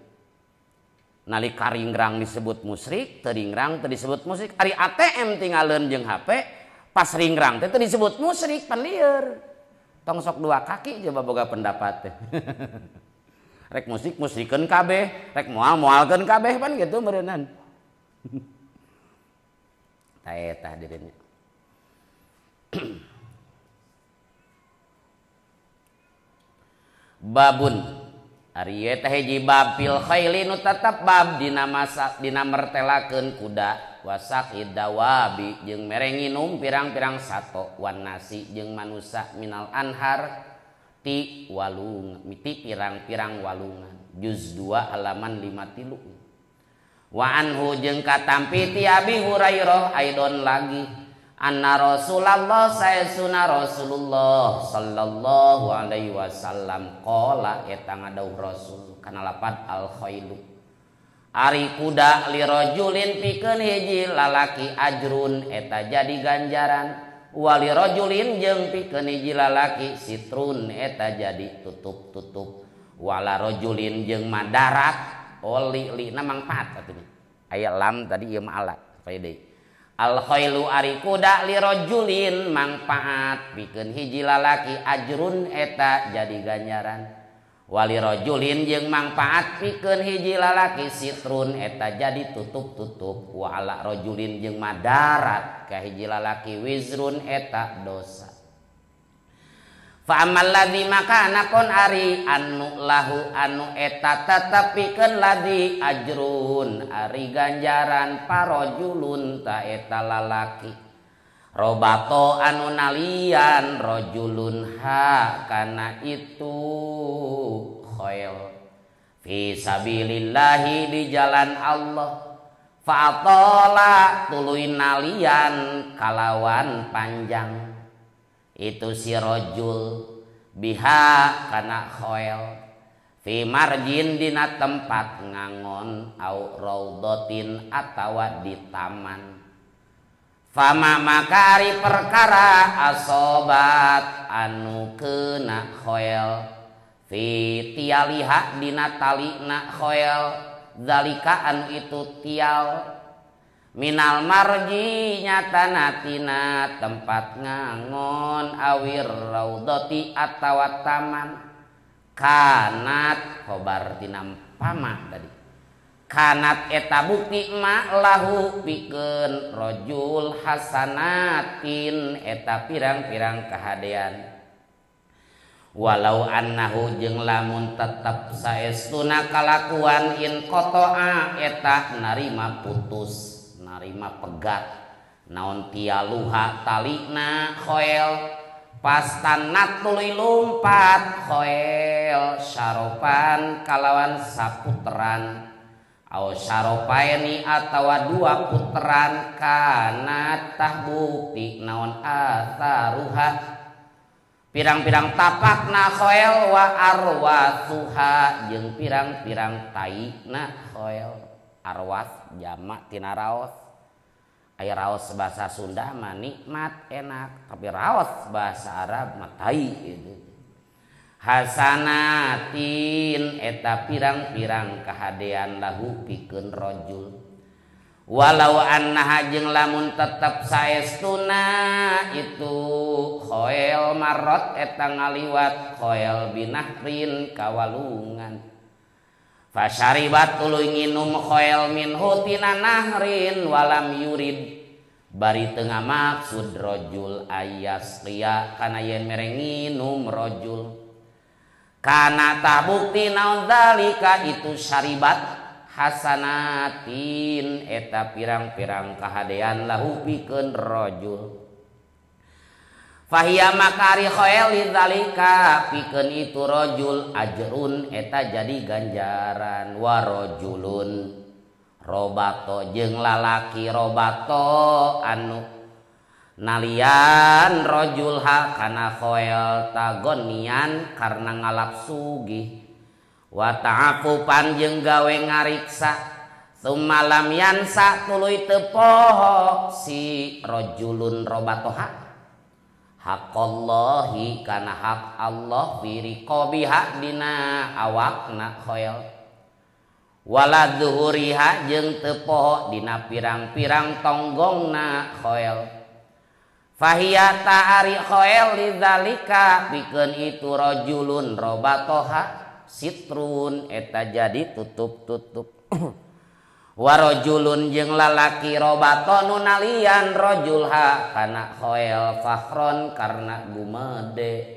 Nalika ringrang disebut musyrik, teu ringrang teu disebut musyrik. Ari ATM tingaleun jeung HP pas ringrang teh disebut musyrik pan lieur. Tong sok dua kaki coba boga pendapat teh. Rek musik musikeun kabeh, rek moal moalkeun kabeh pan gitu meureunnan. Tah eta hadirin. Babun ari ieu teh hiji bab fil khaili nu tetep bab dina masa dina mertelakeun kuda wasak idawabi jeung mere nginum pirang-pirang sato wan nasi jeung manusa minal anhar ti walung ti pirang-pirang walungan juz 2 halaman 53. Wa anhu jeung katampi ti Abi Hurairah aidon lagi anna Rasulullah sayyiduna Rasulullah sallallahu alaihi wasallam qala eta ngadauh Rasul kana lapat al khailu ari kuda li rajulin pikeun hiji lalaki ajrun eta jadi ganjaran wali rajulin jeung pikeun hiji lalaki sitrun eta jadi tutup-tutup Wala rajulin jeung madarat oli lina mangfaat atuh aya lam tadi ieu mah ala supaya deui. Al khailu ari kuda li rajulin mangfaat pikeun hiji lalaki ajrun eta jadi ganjaran. Wali rajulin jeung mangfaat pikeun hiji lalaki sitrun eta jadi tutup-tutup. Wa ala rajulin jeung madarat ka hiji lalaki wizrun eta dosa. Fa amal ladzi maka anapun ari anu lahu anu eta tetep pikeun ladzi ajrun ari ganjaran parajulun ta eta lalaki. Robato anu nalian rajulun ha kana itu khail fi sabilillahi di jalan Allah. Fa'atola tuluy nalian kalawan panjang itu si rajul biha kana khail fi marjin dina tempat ngangon au raudhatin atawa di taman. Fama maka ari perkara asobat anu kena khoel fi tialiha dina talina khoel zalika anu itu tial minal marji nyatana tina tempat ngangon awir raudhati atawa taman kanat khobar tina pama tadi kanat eta bukti ma lahu pikeun rajul hasanatin eta pirang-pirang kahadean. Walau annahu jeung lamun tetep saestuna kalakuan in qata'a eta narima putus narima pegat naon tialuha talina khoel pastanat tuluy lumpat khoel syaropan kalawan saputeran aw syaropaini atawa dua puteran kana tah bukti naon atharuha pirang-pirang tapakna khoel wa arwasuha jeung pirang-pirang taina khoel. Arwas jamak tina raos. Aya raos bahasa Sunda mah nikmat enak, tapi raos bahasa Arab mah tai gitu. Hasanatin eta pirang-pirang kahadean lahu pikeun rajul. Walau annaha jeung lamun tetep saestuna itu khoel marot eta ngaliwat khoel binahrin kawalungan. Fasyaribat tuluy nginum khoel minhu tina nahrin walam yurid bari teu ngamaksud rajul ayasqiya kana yen mere nginum rajul. Kana tabukti naon zalika itu syaribat hasanatin eta pirang-pirang kahadean lahu pikeun rajul. Fahiya makari khoel lidzalika pikeun itu rajul ajrun eta jadi ganjaran. Wa rajulun robato jeung lalaki robato anu nalian rajul ha kana khoel tagonian karena ngalap sugih wa ta'afufan jeung gawe ngariksa sumalam yansa tuluy teu poho si rajulun robatoha haqqallahi kana hak Allah fi riqabiha dina awakna khoel wala zuhuriha jeung teu poho dina pirang-pirang tonggongna khoel. Fahiya ta'ari khoel lidzalika pikeun itu rajulun robatoha sitrun eta jadi tutup-tutup. Wa rajulun jeung lalaki robato nu nalian rajulha kana khoel fakhron karena gumede.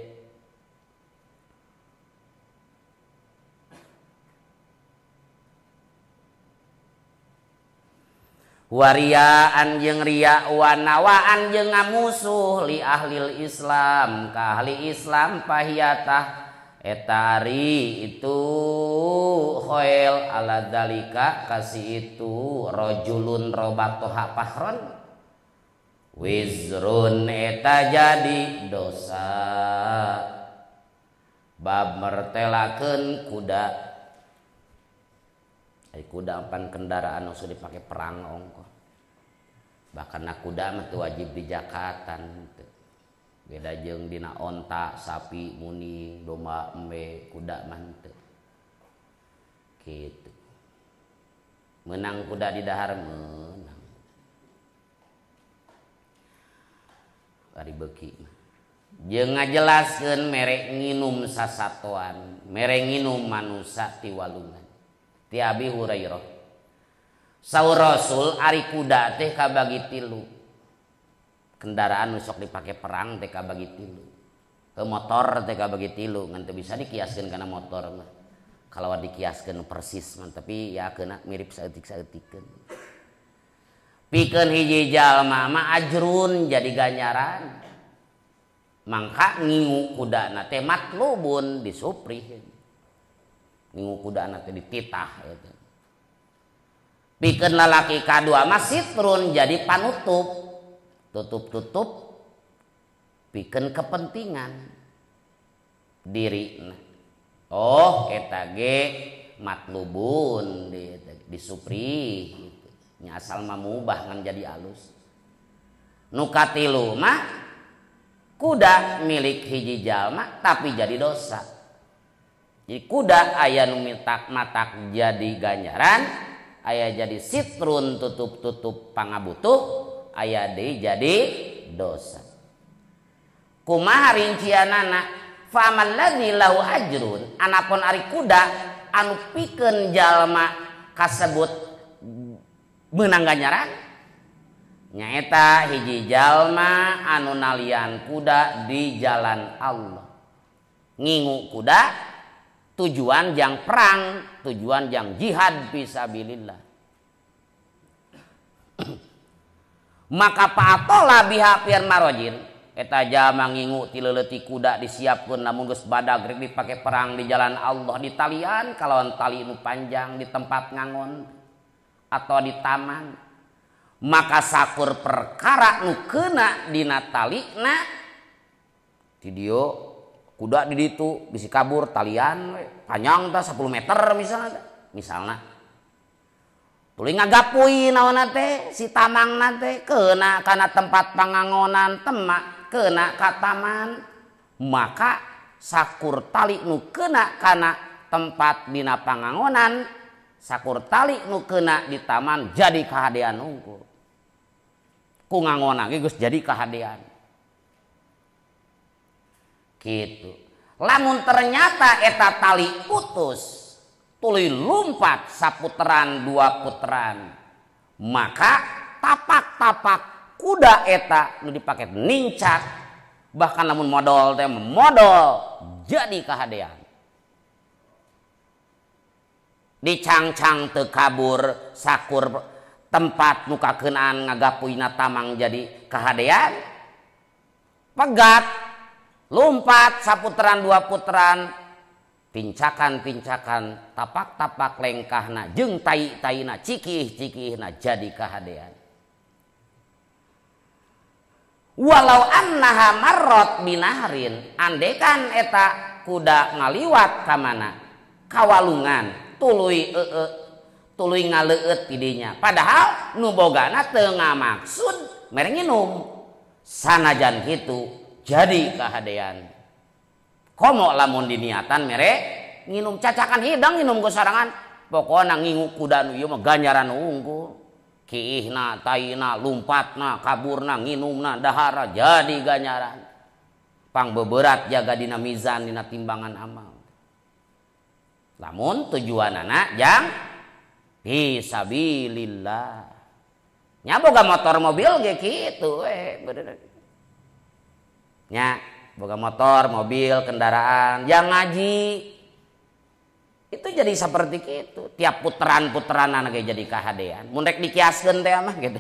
Wariaan jeung ria wa nawaan jeung ngamusuh li ahlil Islam ka ahli Islam pahiyatah eta ari itu khoel ala dalika kasih itu rajulun robatoha fahron wizrun eta jadi dosa. Bab mertelakeun kuda. Ai kuda pan kendaraan nu dipake perang ongkoh. Bahkan na kuda mah teu wajib dijakatan teu. Beda jeung dina onta, sapi, muni, domba, embe, kuda mah teu. Gitu. Menang kuda di dahar menang. Ari beuki mah. Jeung ngajelaskeun mere nginum sasatoan, mere nginum manusa ti walungan. Ti Abi Hurairah. Saur Rasul ari kuda teh kabagi tilu. Kendaraan nu sok dipake perang teh kabagi tilu. Ke motor teh kabagi tilu, ngan teu bisa dikiaskeun kana motor mah. Kalau dikiaskeun persis mah tapi ya keuna mirip saeutik-saeutikeun. Pikeun hiji jalma mah ajrun jadi ganjaran. Mangka ngingu kudana teh matlubun disuprih. Ngingu kudana teh dititah eta. Pikeun lalaki kadua mah sitrun jadi panutup. Tutup-tutup pikeun kepentingan dirina. Oh eta ge matlubun disuprih gitu. Nya asal mah mubah ngan jadi alus. Nu katilu mah kuda milik hiji jalma tapi jadi dosa. Jadi kuda aya nu matak jadi ganjaran, aya jadi sitrun tutup-tutup pangabutuh, aya deui jadi dosa. Kumaha rincianana? Faman ladzi lahu ajrun, anapun ari kuda anu pikeun jalma kasebut meunang ganjaran nyaeta hiji jalma anu nalian kuda di jalan Allah. Ngingu kuda tujuan jang perang, tujuan jang jihad fisabilillah. Maka paatola biha pir marojin eta jalma ngingu ti leuletik kuda disiapkeun lamun geus badag rek dipake perang di jalan Allah ditalian kalawan tali nu panjang di tempat ngangon atau di taman. Maka sakur perkara nu keuna dina talina di dieu kuda di ditu bisi kabur talian we panjang tah 10 meter misalna tuluy ngagapui naonna teh si tamangna teh keuna kana tempat pangangonan temak keuna ka taman. Maka sakur tali nu keuna kana tempat dina pangangonan, sakur tali nu keuna di taman jadi kahadean unggul. Ku ngangona ge geus jadi kahadean. Gitu. Lamun ternyata eta tali putus, tuluy lumpat saputeran dua puteran, maka tapak-tapak kuda eta nu dipake nincak, bahkan lamun modol teh modol jadi kahadean. Dicangcang teu kabur sakur tempat nu kakeunaan ngagapuina tamang jadi kahadean. Pegat lumpat saputeran dua puteran, pincakan-pincakan tapak-tapak lengkahna jeung tai-taina cikih-cikihna jadi kahadean. Walau annaha marrat binahrin, andekan eta kuda ngaliwat ka mana kawalungan tuluy tuluy ngaleueut tidinya, padahal nu bogana teu ngamaksud mere nginum, sanajan kitu jadi kahadean. Komo lamun diniatan mere nginum, cacakan hidang nginum ku sorangan, pokona ngingu kuda nu ieu mah ganjaran unggul, kiihna taina lumpatna kaburna nginumna dahara jadi ganjaran. Pang beberat jaga dina mizan dina timbangan amal. Lamun tujuanana jang fisabilillah. Nya boga motor mobil ge kitu we bener. Nya boga motor, mobil, kendaraan, yang ngaji itu jadi seperti itu. Tiap puteran-puteranan ge jadi kahadean. Mun rek dikiaskeun teh mah gitu.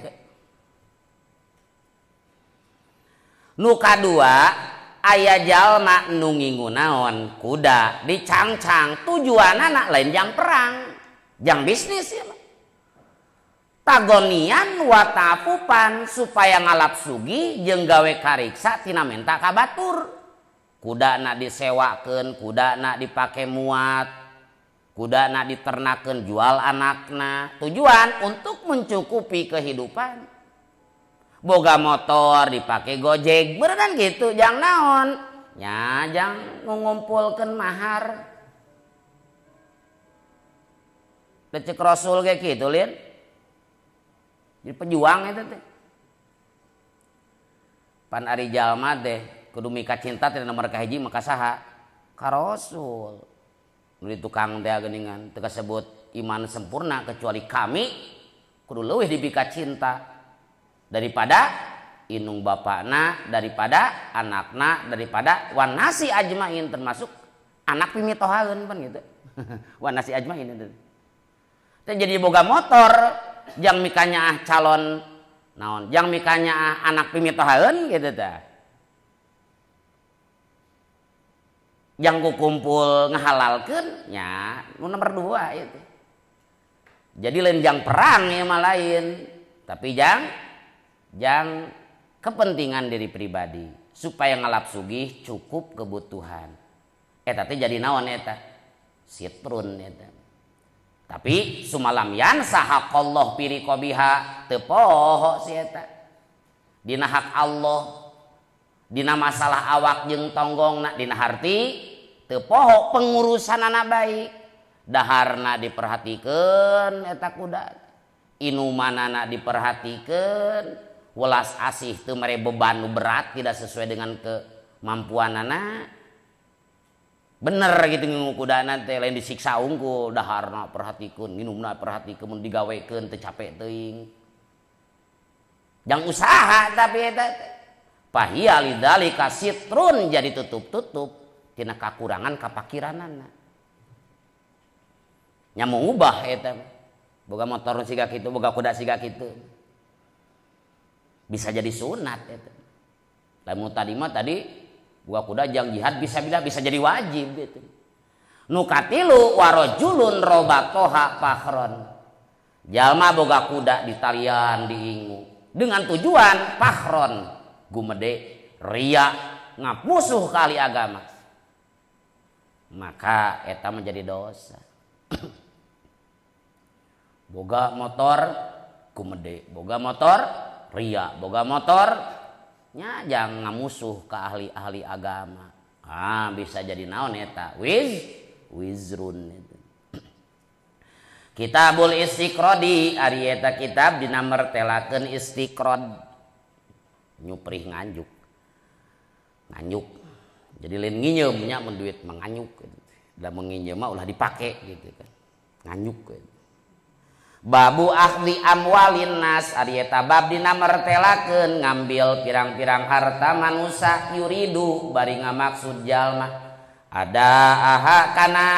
Nu kadua aya jalma nu ngingu naon kuda dicangcang tujuanana lain jang perang, jang bisnis ya mah. Tagonian watafupan supaya ngalap sugi jeung gawe kariksa tina menta ka batur. Kudana disewakeun, kudana dipake muat, kudana diternakeun jual anakna. Tujuan untuk mencukupi kehidupan. Boga motor dipake Gojek, beneran gitu, jang naon? Nya jang ngumpulkeun mahar. Cek Rasul kayak gitu lin. Jadi pejuang itu teh. Pan ari jalma teh kudu mika cinta teh nomor kahiji maka saha? Ka Rasul. Nu di tukang teh geuningan teu kasebut iman sempurna kecuali kami kudu leuwih dibika cinta daripada inung bapakna, daripada anakna, daripada wanasi ajmain termasuk anak pimitohaeun pan gitu. Wanasi ajmain itu. Teh jadi boga motor jang mikanya calon naon, jang mikanya anak pimitohaeun gitu tah. Jang ku kumpul ngahalalkeun nya nu nomor 2 itu. Jadi lain jang perang ya mah lain, tapi jang kepentingan diri pribadi supaya ngalap sugih cukup kebutuhan. Eta teh jadi naon eta? Sitrun eta. Tapi sumalam yansa haqqallah piriqabiha teu poho si eta. Dina hak Allah, dina masalah awak jeung tonggongna, dina harti teu poho pengurusanana baik. Daharna diperhatikeun eta kuda, inumanana diperhatikeun, welas asih teu mere beban nu berat tidak sesuai dengan kemampuanana. Bener gitu ngingu kudana teh lain disiksa unggul, daharna perhatikeun, minumna perhatikeun, mun digawekeun teu capek teuing. Jang usaha tapi eta pahia lidzalika sitrun jadi tutup-tutup tina kakurangan kapakiranana. Nya mengubah eta. Boga motor siga kitu, boga kuda siga kitu. Bisa jadi sunat eta. Lamun tadi mah tadi boga kuda jang jihad bisa bisa jadi wajib gitu. Nu katilu warajulun robatoha fakhron. Jalma boga kuda ditalian diingu dengan tujuan fakhron, gumede, ria, ngamusuh kali agama. Maka eta menjadi dosa. Boga motor gumede, boga motor ria, boga motor nya jangan ngamusuh ke ahli-ahli agama. Ah, bisa jadi naon eta? Wizrun itu. Kitabul Istiqrodi ari eta kitab dina mertelakeun istiqrod. Nyuprih nganjuk. Nganjuk. Jadi lain nginyeum nya mun duit manganyuk gitu. Da menginjeum mah ulah dipake gitu kan. Nganyuk gitu. Babu akhdi amwalin nas ari eta bab dina mertelakeun ngambil pirang-pirang harta manusa yuridu bari ngamaksud jalma ada aha kana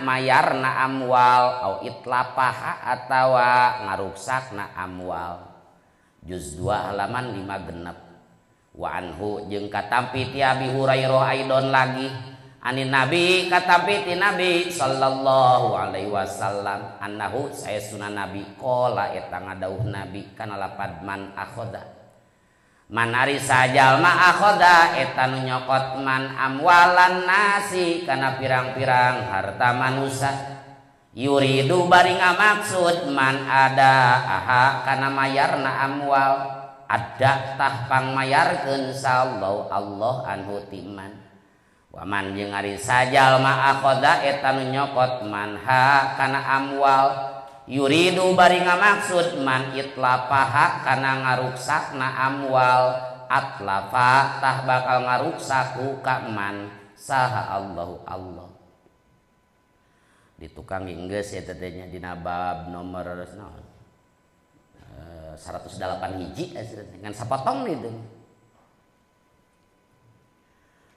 mayarna amwal au itlapaha atawa ngaruksakna amwal. Juz 2 halaman 5 genep. Wa anhu jeung katampi ti Abi Hurairah aidon lagi anin Nabi katampi ti Nabi sallallahu alaihi wasallam annahu saestuna Nabi qala eta ngadauh Nabi kana lapad man akhoda man ari sajalma akhoda eta nu nyokot man amwalan nasi kana pirang-pirang harta manusa yuridu bari ngamaksud man ada aha kana mayarna amwal ada tah pangmayarkeun sallallahu Allah anhu timan. Waman jeung ari sajalma akhoda eta nu nyokot man ha kana amwal yuridu bari ngamaksud man itlafaha kana ngaruksakna amwal atlafa tah bakal ngaruksaku ka man saha Allahu Allah. Di tukang geus eta teh nya dina bab nomor naon 108 hiji ngan sapotong itu.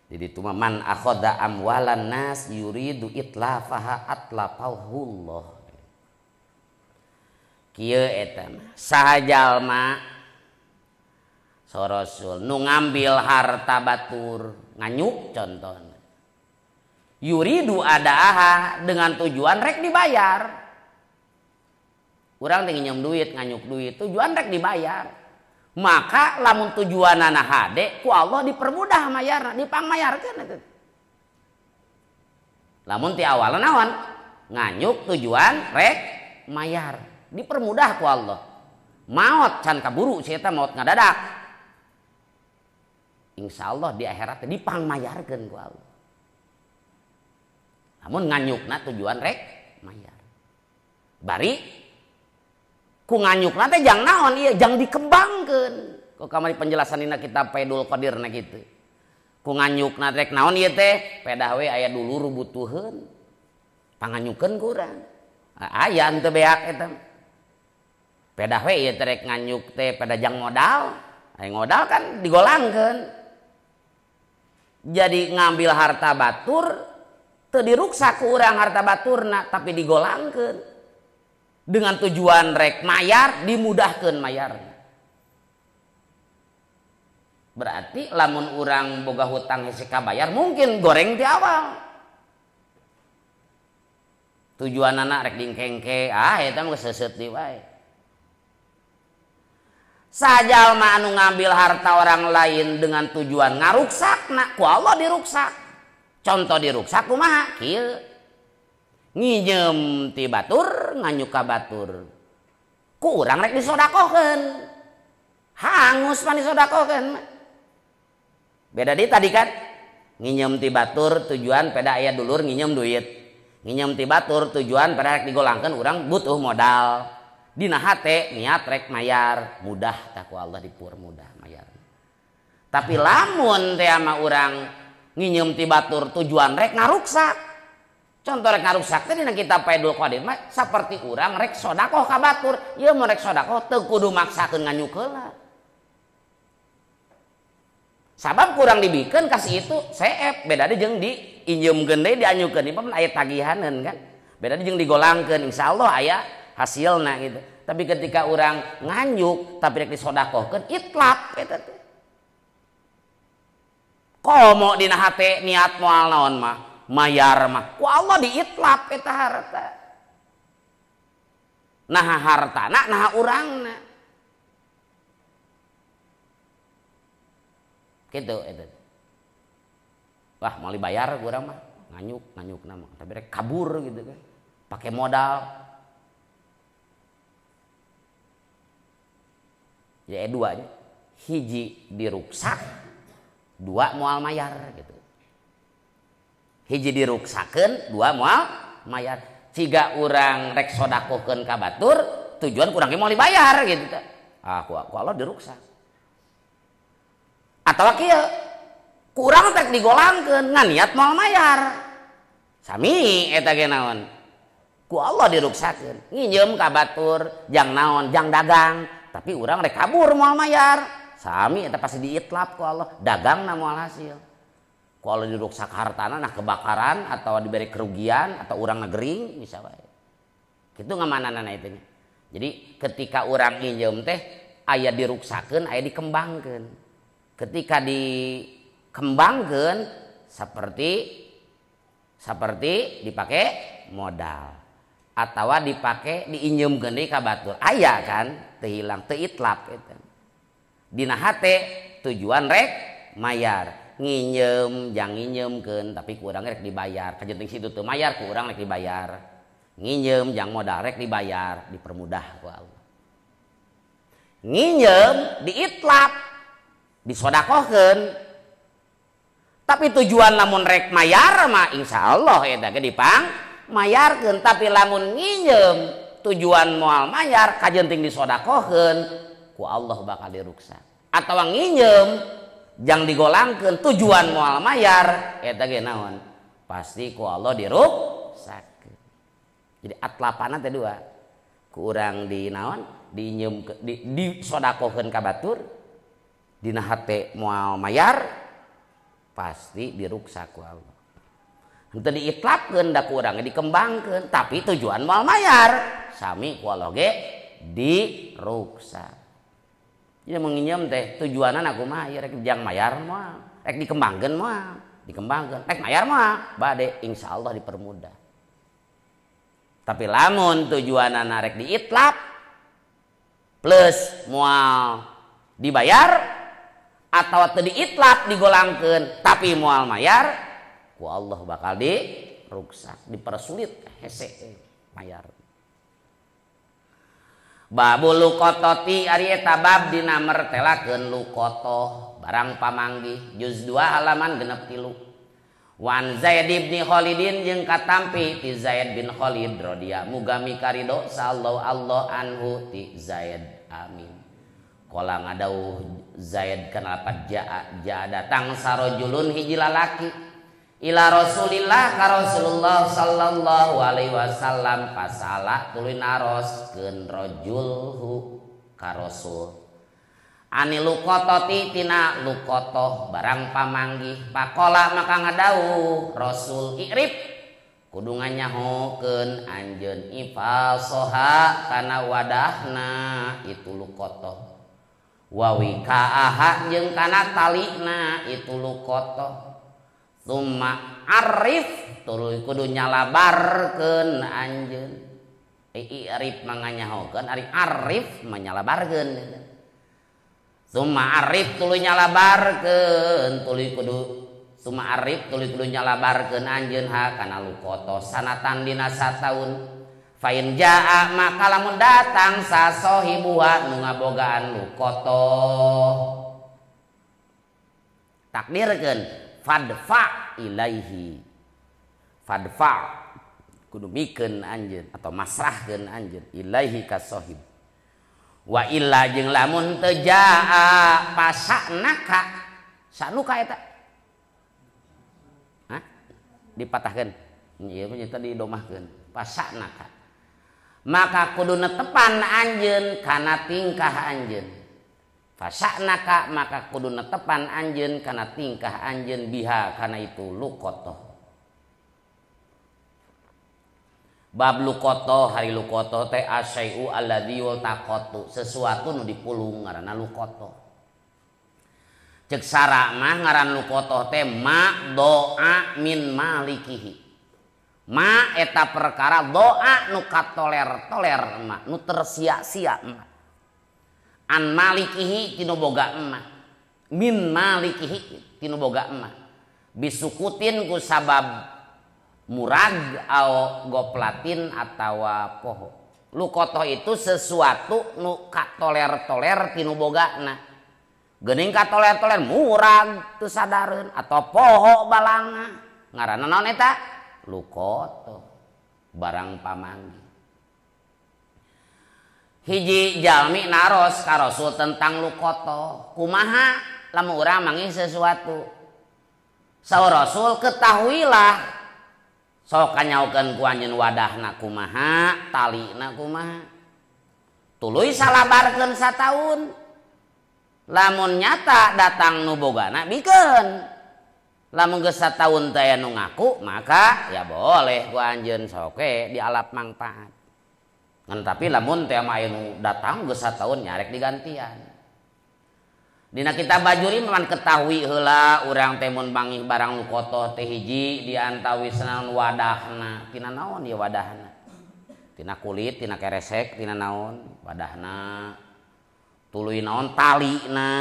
Jadi itu man akhoda amwalan nas yuridu itlafaha atlafahullah. Kieu eta mah saha jalma sorosul nu ngambil harta batur nganyuk contohna. Yuridu ada aha dengan tujuan rek dibayar. Urang teh nginjem duit, nganyuk duit, tujuan rek dibayar. Maka lamun tujuanana hade ku Allah dipermudah mayarna, dipangmayarkeun eta. Lamun ti awalna naon? Nganyuk tujuan rek mayar, dipermudah ku Allah. Maot can kaburu si eta maot ngadadak. Insyaallah di akhirat dipangmayarkeun ku Allah. Lamun nganyukna tujuan rek mayar. Bari ku nganyukna teh jang naon ieu jang dikembangkeun. Kok kamari penjelasan dina kitab Faidul Qadir na kitu. Ku nganyukna rek naon ieu teh pedah we aya dulur butuheun. Panganyukeun ku urang. Aya henteu beak eta. Pedah we ieu teh rek nganyuk teh pedah jang modal. Aya modal kan digolangkeun. Jadi ngambil harta batur teu diruksak ku urang harta baturna tapi digolangkeun. Dengan tujuan rek mayar dimudahkeun mayarna. Berarti lamun urang boga hutang hese kabayar mungkin goreng di awal. Tujuanana rek dingkengke, ah eta mah geus seuseut deui wae. Sajalma anu ngambil harta orang lain dengan tujuan ngaruksakna, ku Allah diruksak. Contoh diruksak kumaha? Kieu. Nginjem ti batur, nganyuk ka batur. Ku urang rek disodakohkeun. Hangus mah disodakohkeun. Beda di tadi kan? Nginjem ti batur tujuan peda aya dulur nginjem duit. Nginjem ti batur tujuan peda rek digolangkeun urang butuh modal. Dina hate niat rek mayar, mudah tah ku Allah dipermudah mayar. Tapi lamun teh ama urang nginjem ti batur tujuan rek ngaruksak. Contoh rek ngaruksak teh dina kitab Faidul Qadir mah saperti urang rek sodakoh ka batur, ieu mun rek sodakoh teu kudu maksakeun nganyuk heula. Sabab kurang dibikeun kasih itu seep, beda deui jeung diinjeumkeun deui dianyukeun ieu mah aya tagihaneun kan. Beda deui jeung digolangkeun insyaallah aya hasilna gitu. Tapi ketika orang nganyuk tapi rek disodakohkeun itlap eta teh. Komo dina hate niat moal naon mah, mayar mah. Ku Allah diitlap eta harta. Naha hartana naha urangna. Gitu eta. Wah, mau dibayar urang mah, nganyuk-nganyukna mah, tapi rek kabur gitu kan. Pakai modal. Ya duanya hiji diruksak, dua moal mayar gitu. Hiji diruksakeun, dua moal mayar. Ciga urang rek sodakohkeun ka batur, tujuan kurang ge moal dibayar gitu. Ah, ku Allah diruksak. Atawa kieu, ku urang rek digolangkeun ngan niat moal mayar. Sami eta ge naon? Ku Allah diruksakeun. Nginjem ka batur, jang naon, jang dagang. Tapi urang rek kabur moal mayar. Sami eta pasti diitlap ku Allah, dagangna moal hasil. Ku Allah diruksak hartana nah kebakaran atau diberi kerugian atau urang ngegering bisa wae. Kitu ngamananana eta nya. Jadi ketika urang nginjem teh aya diruksakeun, aya dikembangkeun. Ketika dikembangkeun seperti dipakai modal atau dipakai diinjeumkeun deui ka batur. Aya kan teu hilang, teu itlap eta. Dina hate tujuan rek mayar, nginjem jang nginjemkeun tapi ku urang rek dibayar. Kajenting situ teu mayar ku urang rek dibayar. Nginjem jang modal rek dibayar, dipermudah ku Allah. Nginjem diitlap, disodakohkeun. Tapi tujuan lamun rek mayar mah insyaallah eta ge dipang mayarkeun, tapi lamun nginjem tujuan moal mayar kajenting disodakohkeun ku Allah bakal diruksak. Atawa nginjem jang digolangkeun tujuan moal mayar eta ge naon? Pasti ku Allah diruksakeun. Jadi atlapana teh dua. Ku urang di naon? Diinjem disodakohkeun ka batur dina hate moal mayar pasti diruksak ku Allah. Henteu diitlapkeun da ku urang dikembangkeun tapi tujuan moal mayar sami ku Allah ge diruksak. Jadi menginjem teh tujuanna kumaha ieu rek jang mayar moal, rek dikembangkeun moal, dikembangkeun rek mayar moal, bade insyaallah dipermudah. Tapi lamun tujuanna rek diitlap plus moal dibayar atau teu diitlap digolangkeun tapi moal mayar ku Allah bakal diruksak, dipersulit hese mayar. Babul luqatati ari eta bab dina mertelakeun luqatah barang pamanggih juz 2 halaman 63. Wan Zaid bin Khalidin jeung katampi ti Zaid bin Khalid radhiyallahu muga mikarido sallallahu Allah anhu ti Zaid amin. Qala ngadauh Zaid kana lapat jaa jaa datang sarojulun hiji lalaki ila Rasulillah ka Rasulullah sallallahu alaihi wasallam pasala tuluy naroskeun rajulhu ka Rasul. Ani luqatati tina luqatah barang pamanggih pakola maka ngadauh Rasul ikrib kudu nganyahokeun anjeun ifasoha kana wadahna itu luqatah wa wikaaha jeung kana talina itu luqatah summa arif tuluy kudu nyalabarkeun anjeun ikrib manganyahokeun ari arif manyalabarkeun summa arif tuluy nyalabarkeun tuluy kudu summa arif tuluy kudu nyalabarkeun anjeun ha kana luqata sanatan dina sataun fa in jaa maka lamun datang sasohibuha nu ngabogaan luqata takdirkeun fadfa ilaihi fadfa kudu mikeun anjeun atau masrahkeun anjeun ilaihi ka sohib. Wa illa jeung lamun teu jaa pasaknaka sanuka eta hah dipatahkeun ieu mah tadi didomahkeun pasaknaka maka kudu netepan anjeun kana tingkah anjeun fasaknaka maka kudu netepan anjeun kana tingkah anjeun biha kana itu luqatah. Bab luqatah hari luqatah teh asyai'u alladzi yultaqatu sesuatu nu dipulung ngaranna luqatah. Cek sara mah ngaran luqatah teh ma doa min malikihi. Ma eta perkara doa nu katoler-toler ma nu tersia-sia ma. An malikihi tinu boga emak. Min malikihi tinu boga emak. Bisukutin ku sabab murag au goplatin atawa poho. Luqatah itu sesuatu nu katoler-toler tinu bogana. Geuning katoler-toler murag teu sadareun atau poho balanga. Ngaranna naon eta? Luqatah. Barang pamanggih. Hiji jalmi naros ka Rasul tentang luqatah. Kumaha lamun urang manggih sesuatu? Saur Rasul ketahuilah sok kanyaukeun ku anjeun wadahna kumaha, talina kumaha. Tuluy salabarkeun sataun. Lamun nyata datang nu bogana bikeun. Lamun geus sataun teh aya nu ngaku, maka ya boleh ku anjeun sok we dialap mangpaat. Ngan tapi lamun teh mah aya nu datang geus sataun nyarek digantian. Dina kitab Bajuri memang ketahui heula urang teh mun bangih barang luqatah teh hiji diantawis naon wadahna, tina naon ieu wadahna? Tina kulit, tina keresek, tina naon wadahna. Tuluy naon talina,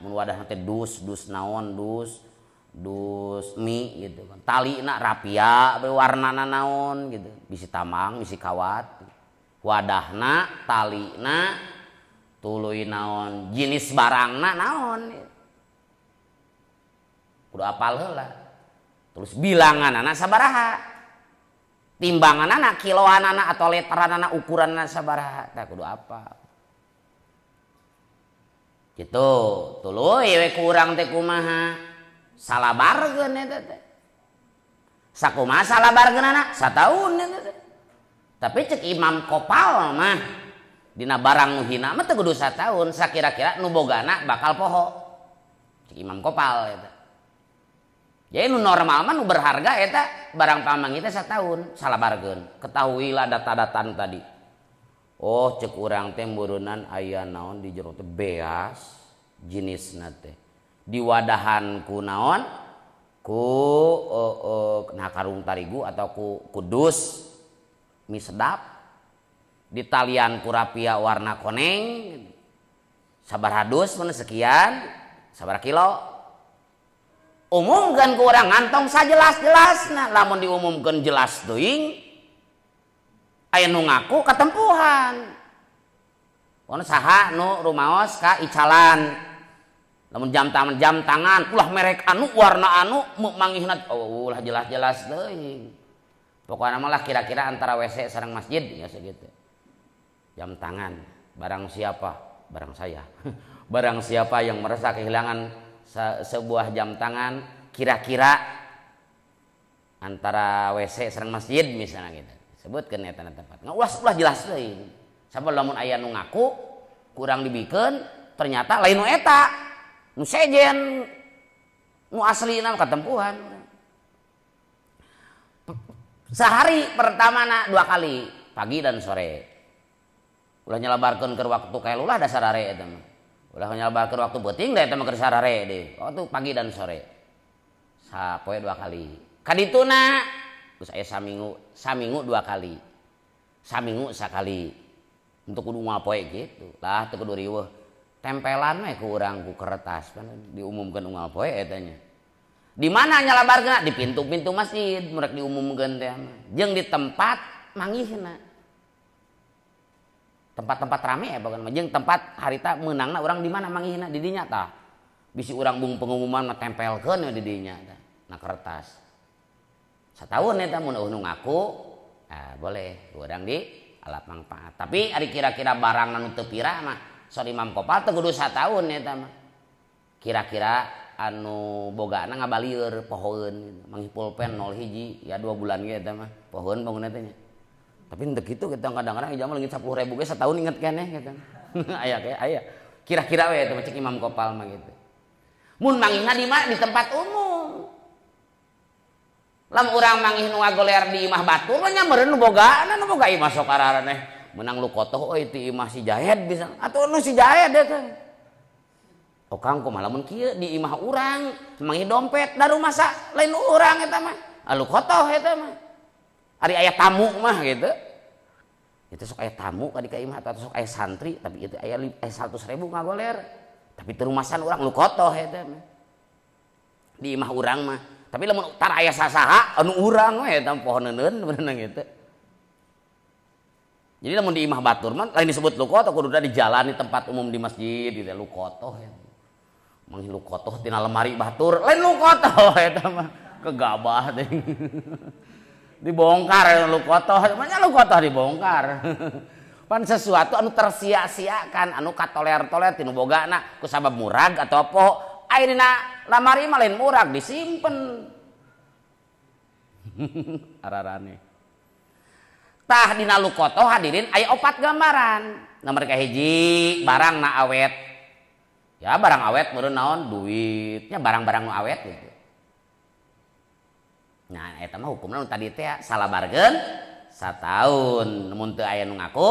mun wadahna teh dus, dus naon dus, dus mie gitu kan. Talina rapia, warnana naon gitu, bisi tamang, bisi kawat. Wadahna, talina, tuluy naon jenis barangna naon kudu apal heula. Terus bilanganana sabaraha, timbanganana, kiloanana atau literanana, ukuranana sabaraha, tah kudu apal. Gitu, tuluy we ku urang teh kumaha? Salabarkeun eta teh. Sakumaha salabarkeunana? Sataun eta teh. Tapi cek Imam Kopal mah dina barang nu hina mah teu kudu sataun, sakira-kira nu bogana bakal poho. Cek Imam Kopal eta. Jadi nu normal mah nu berharga eta barang pamanggih teh sataun, salabarkeun. Ketahuilah data-data tadi. Oh, cek urang teh meureunnan aya naon di jero teh beas jenisna teh. Diwadahan ku naon? Ku nah karung tarigu atau ku kudus mie sedap. Di talian kurapia warna koneng sabaraha dus mun sekian sabaraha kilo. Umumkeun ku urang ngantong sajelas-jelasna, lamun diumumkeun jelas teuing aya nu ngaku katempuhan. Kono saha nu rumaos ka icalan. Lamun jam tangan ulah merek anu warna anu manggihna oh ulah jelas-jelas teuing. Pokokna mah lah kira-kira antara WC sareng masjid ya segitu. Jam tangan barang siapa? Barang saya. Barang siapa yang merasa kehilangan sebuah jam tangan kira-kira antara WC sareng masjid misalnya gitu. Sebutkeun eta tempat. Nggak ulah jelas teuing. Sabab lamun aya nu ngaku kurang dibikeun ternyata lain nu eta. Nu sejen nu aslina katempuhan. Sehari pertamana 2 kali, pagi dan sore. Ulah nyalabarkeun keur waktu kailulah da sarare eta mah. Ulah nyalabarkeun waktu peuting da eta mah keur sarare deui. Waktu pagi dan sore. Sapoe 2 kali. Kadituna geus aya saminggu 2 kali. Saminggu sakali. Untuk kudu ngapoe gitu. Lah teu kudu riweuh. Tempelan we ku urang ku kertas pan diumumkeun unggal poe eta nya. Di mana nyalabarkeun? Di pintu-pintu masjid murek diumumkeun teh mah. Jeung di tempat manggihna. Tempat-tempat rame ya pokona mah jeung tempat harita meunangna urang di mana manggihna di dinya tah. Bisi urang bung pengumuman mah tempelkeun we di dinya tah na kertas. Sataun eta mun eueuh nu ngaku, nah boleh urang di alat manfaat. Tapi ari kira-kira barang anu teu pira mah so Imam Kopal teu kudu sataun eta mah. Kira-kira anu bogana ngabalieur pohoeun manggih pulpen 0 hiji ya 2 bulan ge eta mah pohoeun bangunna teh nya. Tapi henteu kitu kita kadang-kadang hiji mah leungit 10.000 ge sataun inget keneh gitu. Aya ge aya. Kira-kira we eta mah cek Imam Kopal mah gitu. Mun manggihna di mana? Di tempat umum. Lamun urang manggih nu ngagoler di imah batur mah nya meureun nu bogana nu boga imah sok araraneh. Menang lu kotoh euy ti imah si Jahed bisa atuh nu si Jahed eta. Oh Kang kumaha lamun kieu di imah urang manggih dompet da rumah sa lain urang eta mah. Alu kotoh eta mah. Ari aya tamu mah gitu. Itu sok aya tamu ka di ka imah atau sok aya santri tapi itu aya 100.000 ngagoler. Tapi teu rumasan urang lu kotoh eta mah. Di imah urang mah. Tapi lamun tar aya sasaha anu urang we eta pohoneun beunang gitu. Jadi lamun di imah batur mah lain disebut lukotoh kudu di jalan di tempat umum di masjid gitu lukotoh ya. Manggih lukotoh tina lemari batur lain lukotoh eta mah kegabah teh. Dibongkar lukotoh, manya lukotoh dibongkar. Pan sesuatu anu tersia-siakan anu katoler-toler tinu bogana ku sabab murag atau poho. Ayeuna lamari mah lain murag disimpen. Ararane. Tah dina lukotoh hadirin aya 4 gambaran. Nomor kahiji barang na awet. Ya barang awet meureun naon duitnya barang-barang nu awet gitu. Nah eta mah hukumna nu tadi teh salabarkeun sataun mun teu aya nu ngaku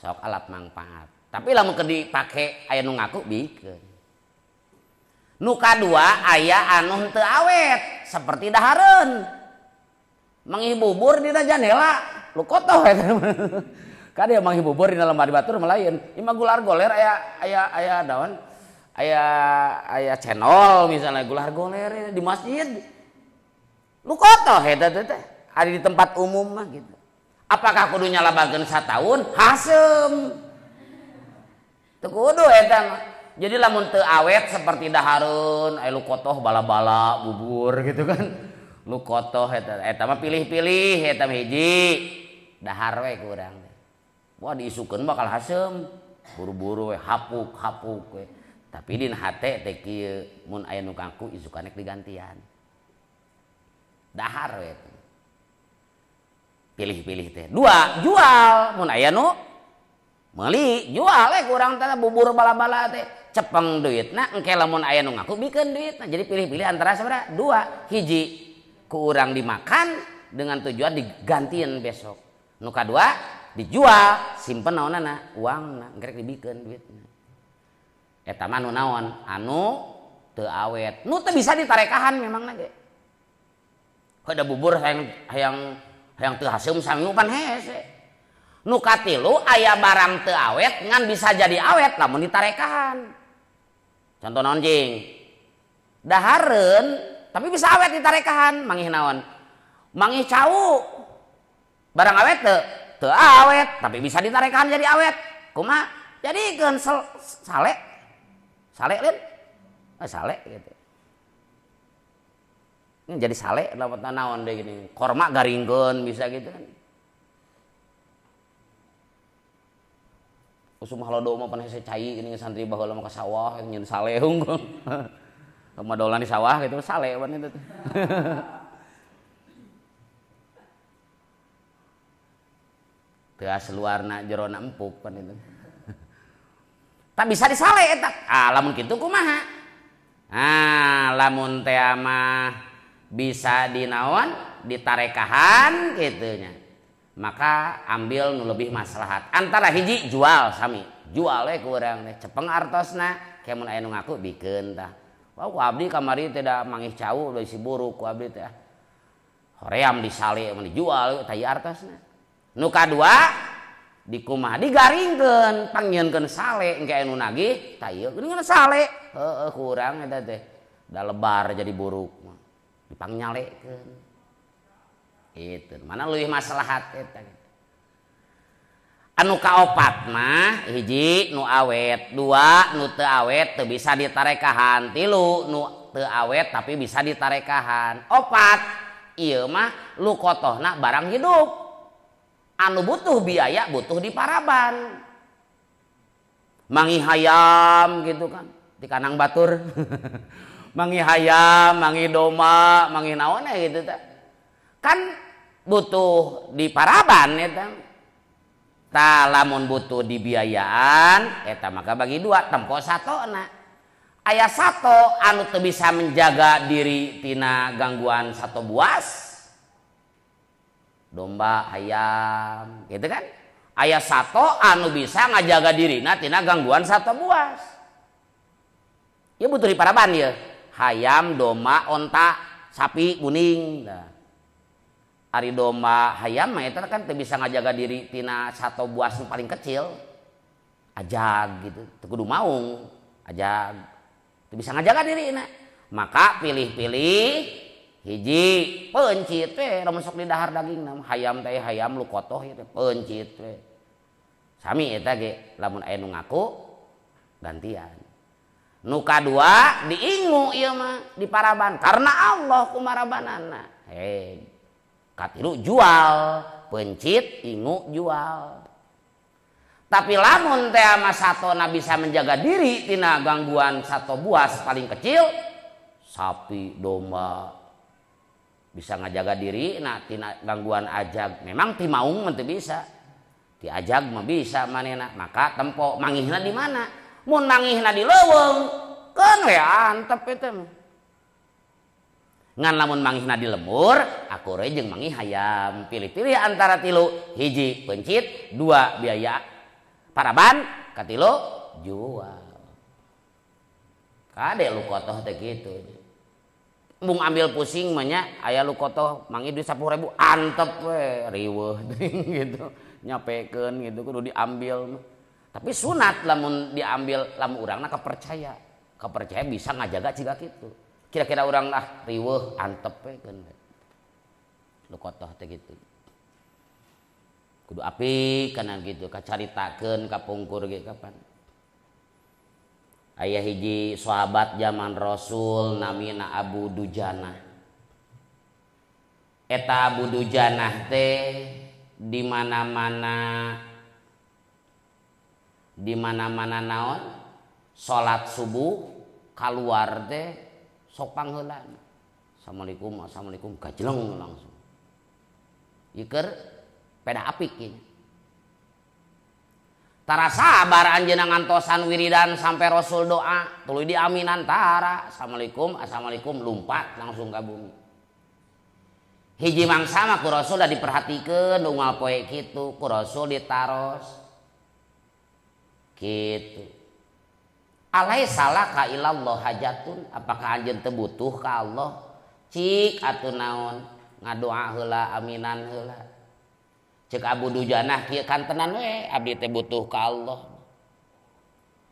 sok alat mangfaat. Tapi lamun keur dipake aya nu ngaku bikeun. Nu kadua aya anu henteu awet seperti dahareun. Manggih bubur dina janela lukotoh eta. Kade manggih bubur dina lemari batur mah lain. Ieu mah gular goler aya aya aya naon? Aya aya cendol misalnya gular goler di masjid. Lukotoh eta teh. Ada di tempat umum mah gitu. Apakah kudu nyalabarkeun sataun? Haseum. Teu kudu eta mah. Jadi lamun teu awet seperti dahareun, aya lukotoh bala-bala bubur gitu kan. Lukotoh eta eta mah pilih-pilih eta mah hiji. Dahar we ku urang teh. Wah diisukeun bakal haseum. Buru-buru we hapuk-hapuk we. Tapi dina hate teh kieu mun aya nu ngaku isukan rek digantian. Dahar we. Pilih-pilih teh. 2, jual mun aya nu meuli, jual we ku urang teh bubur bala-bala teh. Cepeng duitna engke lamun aya nu ngaku bikeun duitna. Jadi pilih-pilih antara sabaraha? 2, hiji ku urang dimakan dengan tujuan digantiin besok. Nu kadua dijual, simpen naonana? Uangna, engke rek dibikeun duitna. Eta mah nu naon? Anu teu awet. Nu teu bisa ditarekahan memangna ge. Kada bubur hayang hayang teu haseum saminggu pan hese. Nu katilu aya barang teu awet ngan bisa jadi awet lamun ditarekahan. Contoh naon jing? Dahareun tapi bisa awet ditarekahan, manggih naon? Manggih cau. Barang awet teu? Teu awet, tapi bisa ditarekahan jadi awet. Kumaha? Jadikeun sale. Sale lain? Sale gitu. Ini jadi sale lamun naon deh gini. Korma garingkeun bisa gitu kan. Usum halodo mah pan hese cai gini santri baheula mah ka sawah nyeun sale unggul. Madolan di sawah gitu sale pan itu. Teas luarna jerona empuk pan itu. Tak bisa disale eta. Ah lamun kitu kumaha? Ah lamun teh mah bisa dinaon ditarekahan kitu nya. Maka ambil nu lebih maslahat. Antara hiji jual sami. Jual we ku urang teh cepeng artosna, ke mun aya nu ngaku bikeun tah. Wah ku abdi kamari teh da mangih cau da isi buruk ku abdi teh. Hoream disale mun dijual tah ieu artosna. Nu kadua dikumaha digaringkeun pangnyieunkeun sale engke anu nagih tah ieu geuningan sale. Heueuh ku urang eta teh da lebar jadi buruk mah dipangnnyalekeun. Itu mana leuwih maslahat eta gitu. Anu kaopat mah hiji nu awet, dua nu teu awet teu bisa ditarekahan, tilu nu teu awet tapi bisa ditarekahan, opat ieu mah lukotohna barang hidup anu butuh biaya butuh diparaban. Mangi hayam gitu kan di kanang batur. Mangi hayam, mangi domba, mangi naon gitu teh. Kan butuh diparaban eta. Tah lamun butuh dibiayaan eta maka bagi dua tempo satona. Aya sato anu teu bisa menjaga diri tina gangguan sato buas. Domba, ayam, gitu kan? Aya sato anu bisa ngajaga dirina tina gangguan sato buas. Ieu butuh diparaban ieu. Hayam, domba, onta, sapi, kuning. Nah. Ari domba hayam mah eta kan teu bisa ngajaga diri tina sato buas nu paling kecil. Ajag gitu, teu kudu maung, ajag. Teu bisa ngajaga dirina. Maka pilih-pilih hiji peuncit we lamun sok didahar dagingna hayam teh hayam lukotoh ieu teh peuncit we. Sami eta ge lamun aya nu ngaku gantian. Nu kadua diingu ieu mah diparaban karena Allah kumarabanana. Hei. Katilu jual, peuncit ingu jual. Tapi lamun teh ama satona bisa menjaga diri tina gangguan sato buas paling kecil, sapi, domba bisa ngajaga diri nah tina gangguan ajag. Memang ti maung mah teu bisa. Ti ajag mah bisa manehna, maka tempo mangihna di mana? Mun mangihna di leuweung, keun we antep eta mah. Ngan lamun mangihna di lembur, akur we jeung mangih hayam. Pilih-pilih antara tilu, hiji peuncit, dua biaya paraban, katilu jual. Kade lukotoh teh kitu. Mung ambil pusing mah nya aya lukotoh mangih duit 10.000 antep we riweuh gitu. Nyapekeun gitu kudu diambil. Tapi sunat lamun diambil lamun urangna kepercaya. Kepercaya bisa ngajaga ciga kitu. Kira-kira urang ah riweuh antep we keun. Lukotoh teh kitu. Kudu apik kana gitu kacaritakeun kapungkur ge kapan. Aya hiji sahabat zaman Rasul namina Abu Dujanah. Eta Abu Dujanah teh di mana-mana naon salat subuh kaluar teh sok pangheula. Assalamualaikum, assalamualaikum gajleng langsung. Ieu keur peda apik ieu. Tara sabar anjeunna ngantosan wiridan sampai Rasul doa, tuluy diaminan tara. Assalamualaikum, assalamualaikum lumpat langsung ka bumi. Hiji mangsa mah ku Rasul da diperhatikeun unggal poe kitu, ku Rasul ditaros. Kitu. Alai salah ka ilallah hajatun, apakah anjeun teu butuh ka Allah? Cik atuh naon, ngadoa heula aminan heula. Cek Abu Dujanah kieu kantenan we abdi teh butuh ka Allah.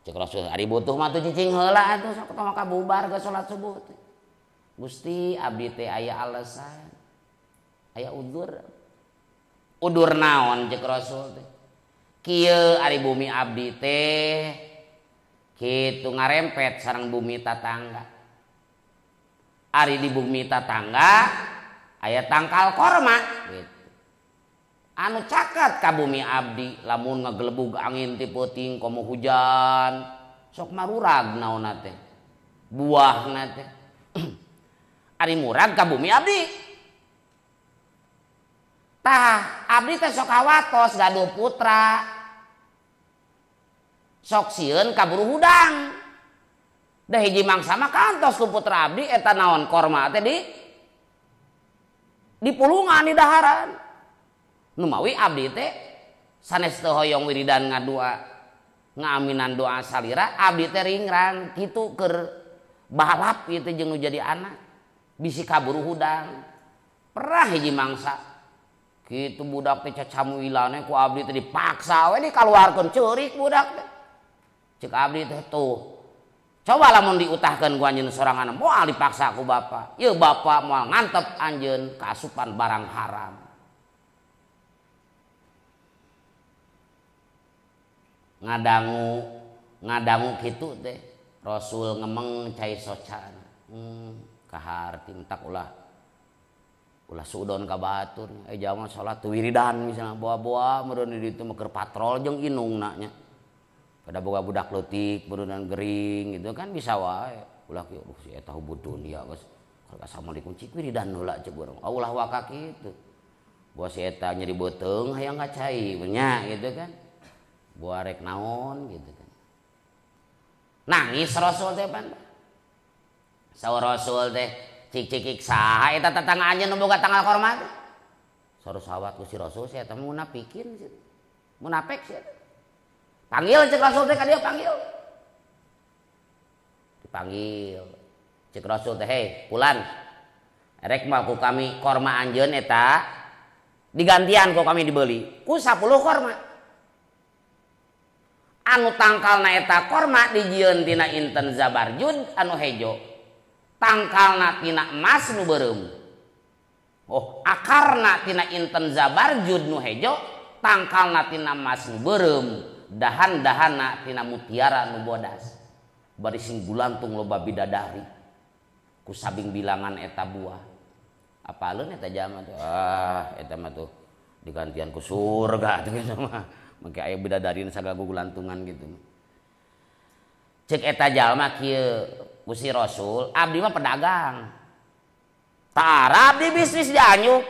Cek Rasul ari butuh mah tuh cicing heula atuh sok tong ka bubar ke salat subuh teh. Gusti abdi teh aya alasan. Aya udur. Udur naon cek Rasul teh? Kieu ari bumi abdi teh Kitu ngarempet sareng bumi tatangga. Ari di bumi tatangga aya tangkal korma gitu. Anu caket ka bumi abdi lamun ngagelebug angin ti peuting komo hujan sok marurag naonna teh buahna teh. Ari murag ka bumi abdi. Tah abdi teh sok hawatos gaduh putra. Sok sieun kaburu hudang. Da hiji mangsa mah kantos ku putra abdi eta naon korma teh di pulungan di daharan. Numawi abdi teh sanes teu hoyong wiridan ngadua ngaaminan doa salira abdi teh ringrang kitu keur balap ieu teh jeung nu jadi anak bisi kaburu hudang. Pernah hiji mangsa kitu budak teh cacamuilane ku abdi teh dipaksa we dikaluarkeun ceurik budak teh. Cek abdi teh tuh coba lamun diutahkeun ku anjeun sorangan moal dipaksa ku bapa. Ieu bapa moal ngantep anjeun kaasupan barang haram. Ngadangu kitu teh Rasul ngemeng cai socana. Kaharti entak ulah suudon ka batur. Jalma salat wiridan misalnya boa-boa meureun di ditu mah keur patrol jeung inungna nya. Pada boga budak leutik meureun gering gitu kan bisa wae. Ulah kieu si eta hubud dunia geus. Assalamualaikum cik wiridan heula cek urang. Ulah waka kitu. Boa si eta nyeri beuteung hayang ka cai nya gitu kan. Boa rek naon gitu kan. Nangis Rasul teh pan. Saur Rasul teh cik-cikik saha eta tetangga anjeun nu boga tanggal korma teh. Saur sahabat ku si Rasul si eta munafikin munafik si eta. Panggil cek Rasul teh ka dieu panggil. Dipanggil. Cek Rasul teh, "Hei, pulan. Rek mah ku kami korma anjeun eta digantian ku kami dibeli ku 10 korma." Anu tangkalna eta korma dijieun tina inten zabarjud anu hejo. Tangkalna tina emas nu beureum. Oh, akarna tina inten zabarjud nu hejo, tangkalna tina emas nu beureum, dahan-dahanna tina mutiara nu bodas. Bari sing gulantung loba bidadari. Ku sabing bilangan eta buah. Apaleun eta jalma tuh? Ah, eta mah tuh digantian ku surga tuh eta mah. Mangke aya bidadari nu sagala gugulantungan gitu. Cek eta jalma kieu ku si Rasul, abdi mah pedagang. Tara abdi bisnis dianyuk.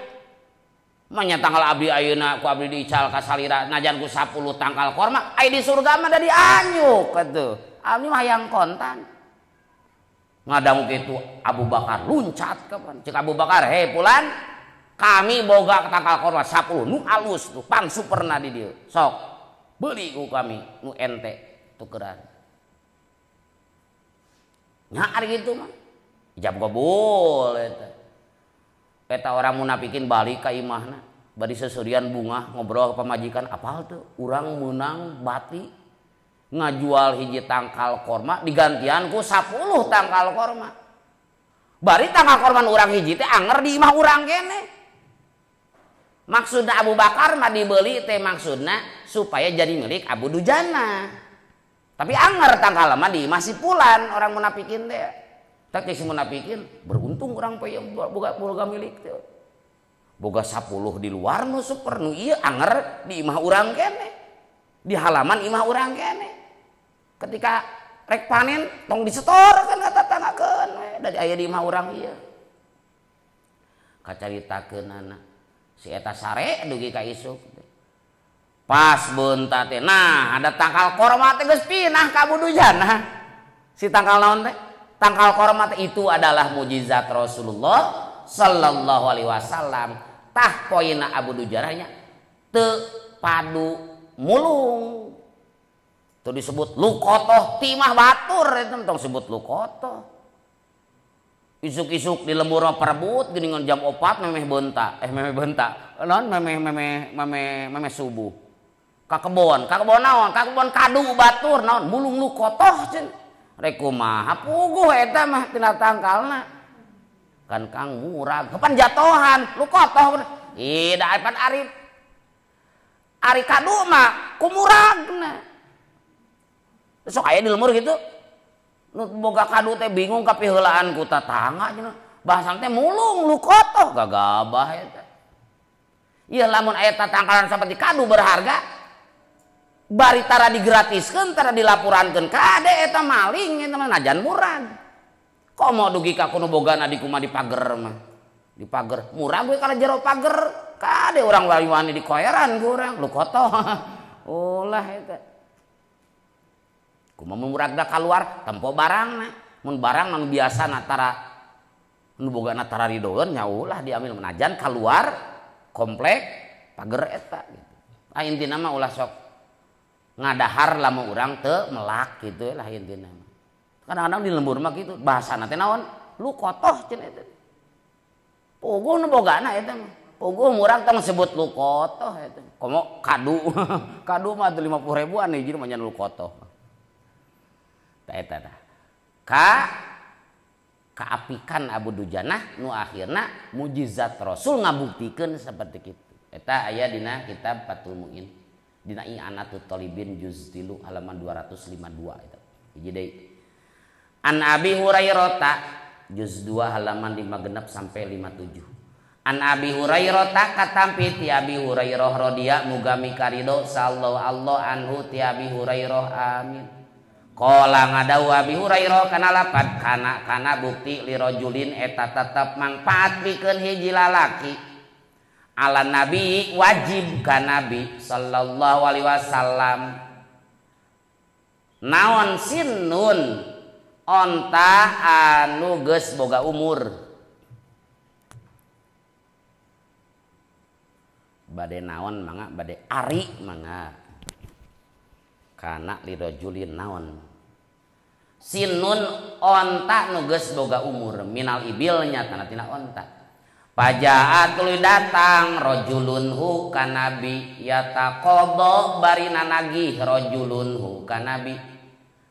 Manya tanggal abdi ayeuna ku abdi diical ka salira najan ku 10 tangkal korma, aya di surga mah da dianyuk atuh. Abdi mah hayang kontan. Ngadangu kitu Abu Bakar luncat kapan. Cek Abu Bakar, "Hei pulan, kami boga tangkal korma 10 nu alus tuh pang superna di dieu. Sok beli ku kami nu ente tukeran." Nya ari kitu mah. Ijab kabul eta. Eta orang munafikin balik ka imahna. Bari seserian bunga ngobrol ke pamajikan, apal tuh urang meunang bati ngajual hiji tangkal korma digantian ku 10 tangkal korma. Bari tangkal korma urang hiji teh anger di imah urang kene. Maksudna Abu Bakar mah dibeli teh maksudna supaya jadi milik Abu Dujana. Tapi anger tangkal mah di imah si pulan orang munafikin teh. Tapi si munafikin beruntung orang poe boga milik teh. Boga 10 di luar nu super nu ieu anger di imah urang kene. Di halaman imah urang kene. Ketika rek panen tong disetor kan ka tatanggakeun we da aya di imah urang ieu. Kacaritakeunana si eta sare dugi ka isuk. Pas beunta teh nah ada tangkal korma teh geus pinah ka Abu Dujana. Si tangkal naon teh? Tangkal korma teh itu adalah mujizat Rasulullah sallallahu alaihi wasallam. Tah poina Abu Dujana nya teu padu mulung. Itu disebut lukotoh timah batur itu tong sebut lukotoh. Isuk-isuk di lembur perebut geuningan jam 4 memeh beunta, memeh beunta. Naon memeh memeh memeh memeh subuh. Ka kebon naon? Ka kebon kadu batur naon mulung lukotoh cenah. Rek kumaha puguh eta mah tina tangkalna. Kan kang murag, kapan jatohan lukotoh. Ih da pan ari ari kadu mah kumuragna. Sok aya di lembur gitu. Nu boga kadu teh bingung kapiheulaan ku tatangga cenah. Bahasan teh mulung lukotoh gagabah eta. Ieu lamun aya tatangkalan seperti kadu berharga bari tara digratiskeun tara dilaporankeun kade eta maling eta mah najan murag. Komo dugi ka kuno bogana di kumaha di pager mah. Di pager murag we kana jero pager kade urang wani-wani dikoeran ku urang lukotoh. Ulah eta. Kumaha muragna kaluar tempo barangna. Mun barang nu biasa na tara nu bogana tara ridoeun nya ulah diambil menajan kaluar komplek pager eta gitu. Ah intina mah ulah sok ngadahar lamun urang teu melak gitu lah intina mah. Kadang-kadang di lembur mah gitu bahasana teh naon? Lu kotoh cenah eta. Puguh nu bogana eta mah. Puguh murag tong sebut lu kotoh eta. Komo kadu. Kadu mah 50 ribuan hiji mah nya lu kotoh. Eta dah. Ka kaapikan Abu Dujanah nu akhirna mujizat Rasul ngabuktikeun seperti kitu. Eta aya dina kitab Fathul Muin. Dina I'anatut Thalibin juz 3 halaman 252 eta. Hiji deui. An Abi Hurairah juz 2 halaman 56 sampai 57. An Abi Hurairah katampi ti Abi Hurairah radhiyallahu muga mikarido sallallahu Allah anhu ti Abi Hurairah amin. Qala ngadawu Abi Hurairah kana lapat kana kana bukti lirajulin eta tetep mangpaat pikeun hiji lalaki ala nabi wajib ka nabi sallallahu alaihi wasallam naon sinun onta anu geus boga umur bade naon mangga bade ari mangga kana lirajulin naon sinun onta nu geus boga umur minal ibilnya tana tina onta pajaat tuluy datang rajulun hu ka nabi yataqadha barina nagih rajulun hu ka nabi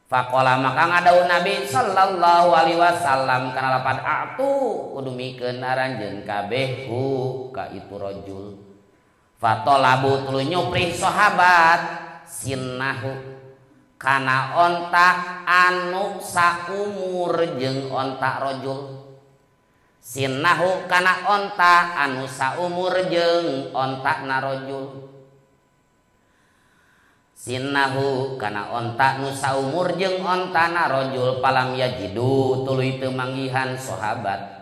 faqala maka ngadau nabi sallallahu alaihi wasallam kana lapan atu kudu mikeun aranjeun kabeh hu ka itu rajul fatolabu tuluy nyuprih sahabat sinnahu kana onta anu saumur jeung onta rajul sinnahu kana onta anu saumur jeung onta na rajul sinnahu kana onta nu saumur jeung onta na rajul palam yajidu tuluy teu manggihan sahabat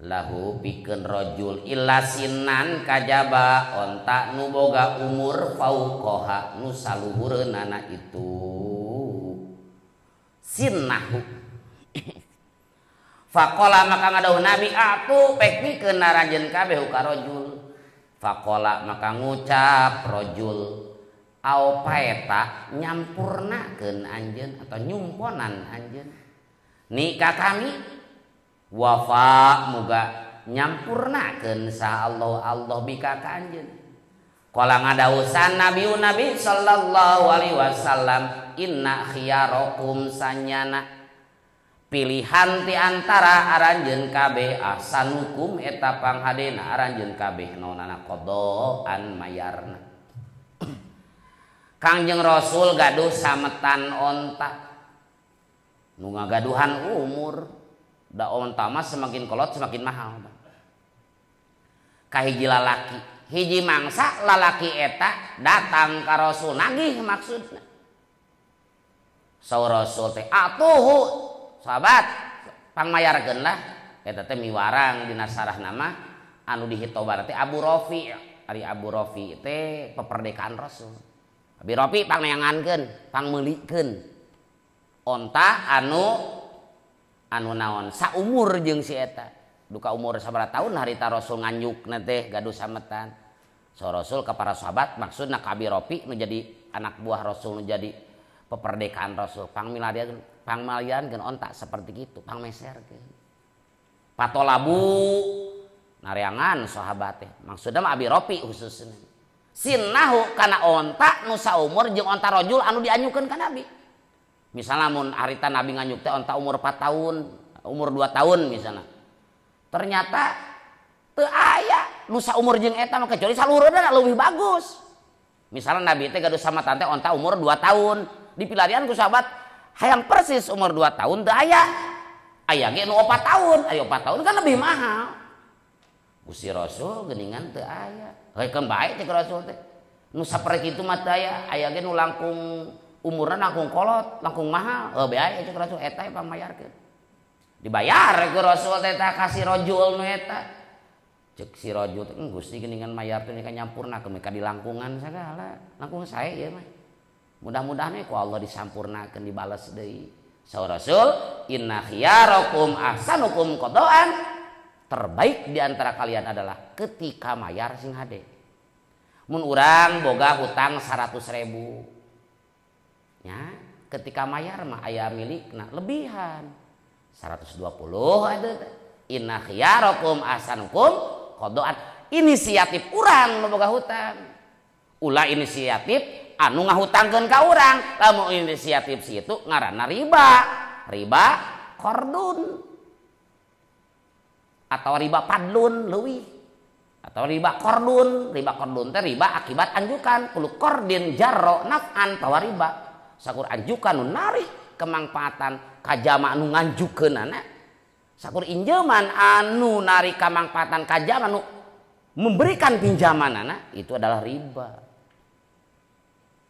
lahu pikeun rajul illa sinan kajaba onta nu boga umur fauqaha nu saluhureunana itu sinnahu faqala maka ngadauh nabi atu pek pikeun aranjeun kabeh ka rajul faqala maka ngucap rajul au paeta nyampurnakeun anjeun atau nyumponan anjeun nikah kami wafa muga nyampurnakeun sa Allah Allah bika ka anjeun qala ngadausan nabi nabi sallallahu alaihi wasallam inna khiyarakum sanyana pilihan ti antara aranjeun kabeh ahsanukum eta panghadena aranjeun kabeh naonana qadaan mayarna. Kangjeng Rasul gaduh sametan onta nu ngagaduhan umur da onta mah semakin kolot semakin mahal. Kahiji lalaki hiji mangsa lalaki eta datang ka Rasul nagih maksudna. Saur Rasul teh atuhu sahabat pangmayarkeun lah eta teh miwarang dina sarah nama anu dihitobar teh Abu Rafi. Ari Abu Rafi teh peperdekaan Rasul. Abi Rafi pangneangankeun, pangmeulikeun onta anu naon saumur jeung si eta. Duka umur sabaraha tahun harita Rasul nganjukna teh gaduh sametan. So Rasul ka para sahabat maksudna ka Abi Rafi nu jadi anak buah Rasul nu jadi peperdekaan Rasul pangmilarian pangmaliankeun onta seperti kitu pangmeserkeun. Patolabu nareangan sahabat teh maksudna mah Abi Rafi khususna. Sinnahu kana onta nu saumur jeung onta rajul anu dianyukeun ka Nabi. Misalnya mun harita Nabi nganyuk teh onta umur 4 tahun, umur 2 tahun misalnya. Ternyata teu aya nu saumur jeung eta mah kecuali saluhureunna leuwih bagus. Misalnya Nabi teh gaduh sama tante onta umur 2 tahun, dipilarian ku sahabat hayang persis umur 2 tahun teu aya. Aya ge nu 4 tahun, aya 4 tahun kan lebih mahal. Gusti Rasul geuningan teu aya. Heukeun bae cek Rasul teh. Nu saperek kitu mah teu aya, aya ge nu langkung umurna langkung kolot, langkung mahal. Heuh bae cek Rasul eta pamayarkeun. Dibayar ku Rasul teh ka si rajul nu eta. Cek si rajul teh Gusti geuningan mayar teh ka nyampurnakeun ka dilangkungan sagala. Langkung sae ieu mah. Mudah-mudahan we ku Allah disampurnakeun dibales deui. Saur Rasul, inna khiyarakum ahsanukum qadaan. Terbaik di antara kalian adalah ketika mayar sing hade. Mun urang boga hutang 100.000. Nya, ketika mayar mah aya milikna lebihan 120 ada. Inna khiyarakum ahsanukum qadaan. Inisiatif urang nu boga hutang. Ulah inisiatif anu ngahutangkeun ka urang. Lamun inisiatif si itu ngaranna riba. Riba qardun atau riba padlun leuwih atau riba qardun. Riba qardun teh riba akibat anjukan. Kulo qardin jarro naf'an tawa riba. Sakur anjukan nu narik kemangpaatan ka jama anu nganjukeunana. Sakur injeman anu narik kamangpaatan ka jama anu memberikan pinjamanana, itu adalah riba.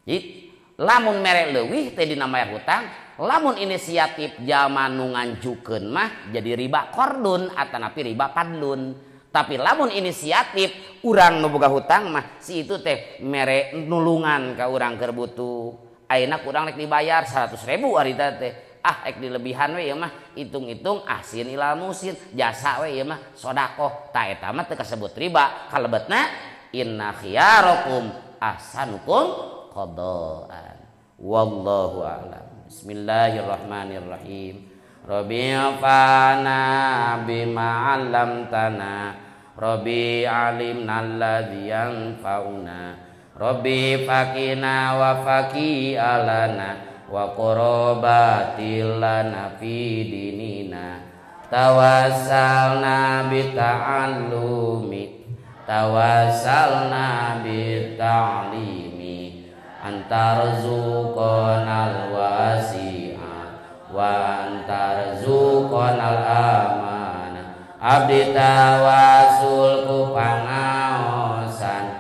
Jadi lamun mere leuwih teh dina mayar hutang, lamun inisiatif jama nu nganjukeun mah jadi riba qardun atanapi riba padlun. Tapi lamun inisiatif urang nu boga hutang mah si itu teh mere nulungan ka urang keur butuh. Ayeuna kurang rek dibayar 100.000 harita teh. Ah rek dilebihan we ieu mah, hitung-hitung ahsin ilal musin, jasa we ieu mah sedekah. Tah eta mah teu kasebut riba. Kalebetna inna khiyarakum ahsanukum qadaan. Wallahu a'lam. Bismillahirrahmanirrahim. Rabbi fana bima 'allamtana, Rabbi alimna alladzi yanfa'una, Rabbi faqina wa faqi alana wa qurabatil lana fi dinina. Tawassalna bi ta'allumi, tawassalna bi ta'limi, antarzuqanal wasi'a wa antarzuqanal amana. Abdi tawasul ku pangaosan,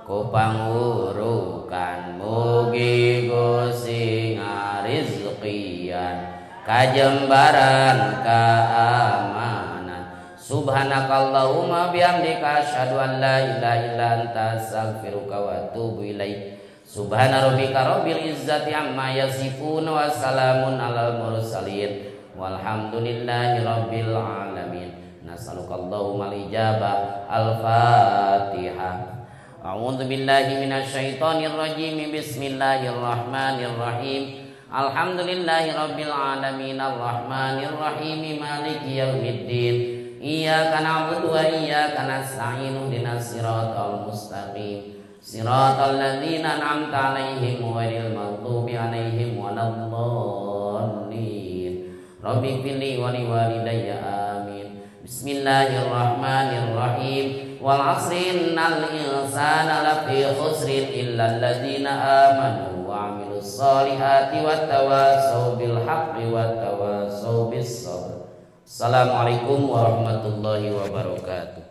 ku pangurukan, mugi Gusti ngarizkian kajembaran keamanan. Subhanakallahumma bihamdika asyhadu an la ilaha illa anta astaghfiruka wa atubu ilaik. Subhana rabbika rabbil izzati amma yasifun wa salamun alal mursalin walhamdulillahi rabbil alamin. Nas'alukallahumma al-ijabah. Al-Fatihah. A'udzu billahi minasyaitonir rajim. Bismillahirrahmanirrahim. Alhamdulillahi rabbil alamin arrahmanir rahim maliki yaumiddin. Iyyaka na'budu wa iyyaka nasta'in ihdinas siratal mustaqim. Siratal ladzina an'amta 'alaihim ghairil maghdubi 'alaihim waladdallin. Rabbighfirli wa liwalidayya amin. Bismillahirrahmanirrahim. Wal 'asri innal insana lafi khusrin illa alladzina amanu wa 'amilus solihati wat tawasaw bil haqqi wat tawasaw bis sabr. Assalamualaikum warahmatullahi wabarakatuh.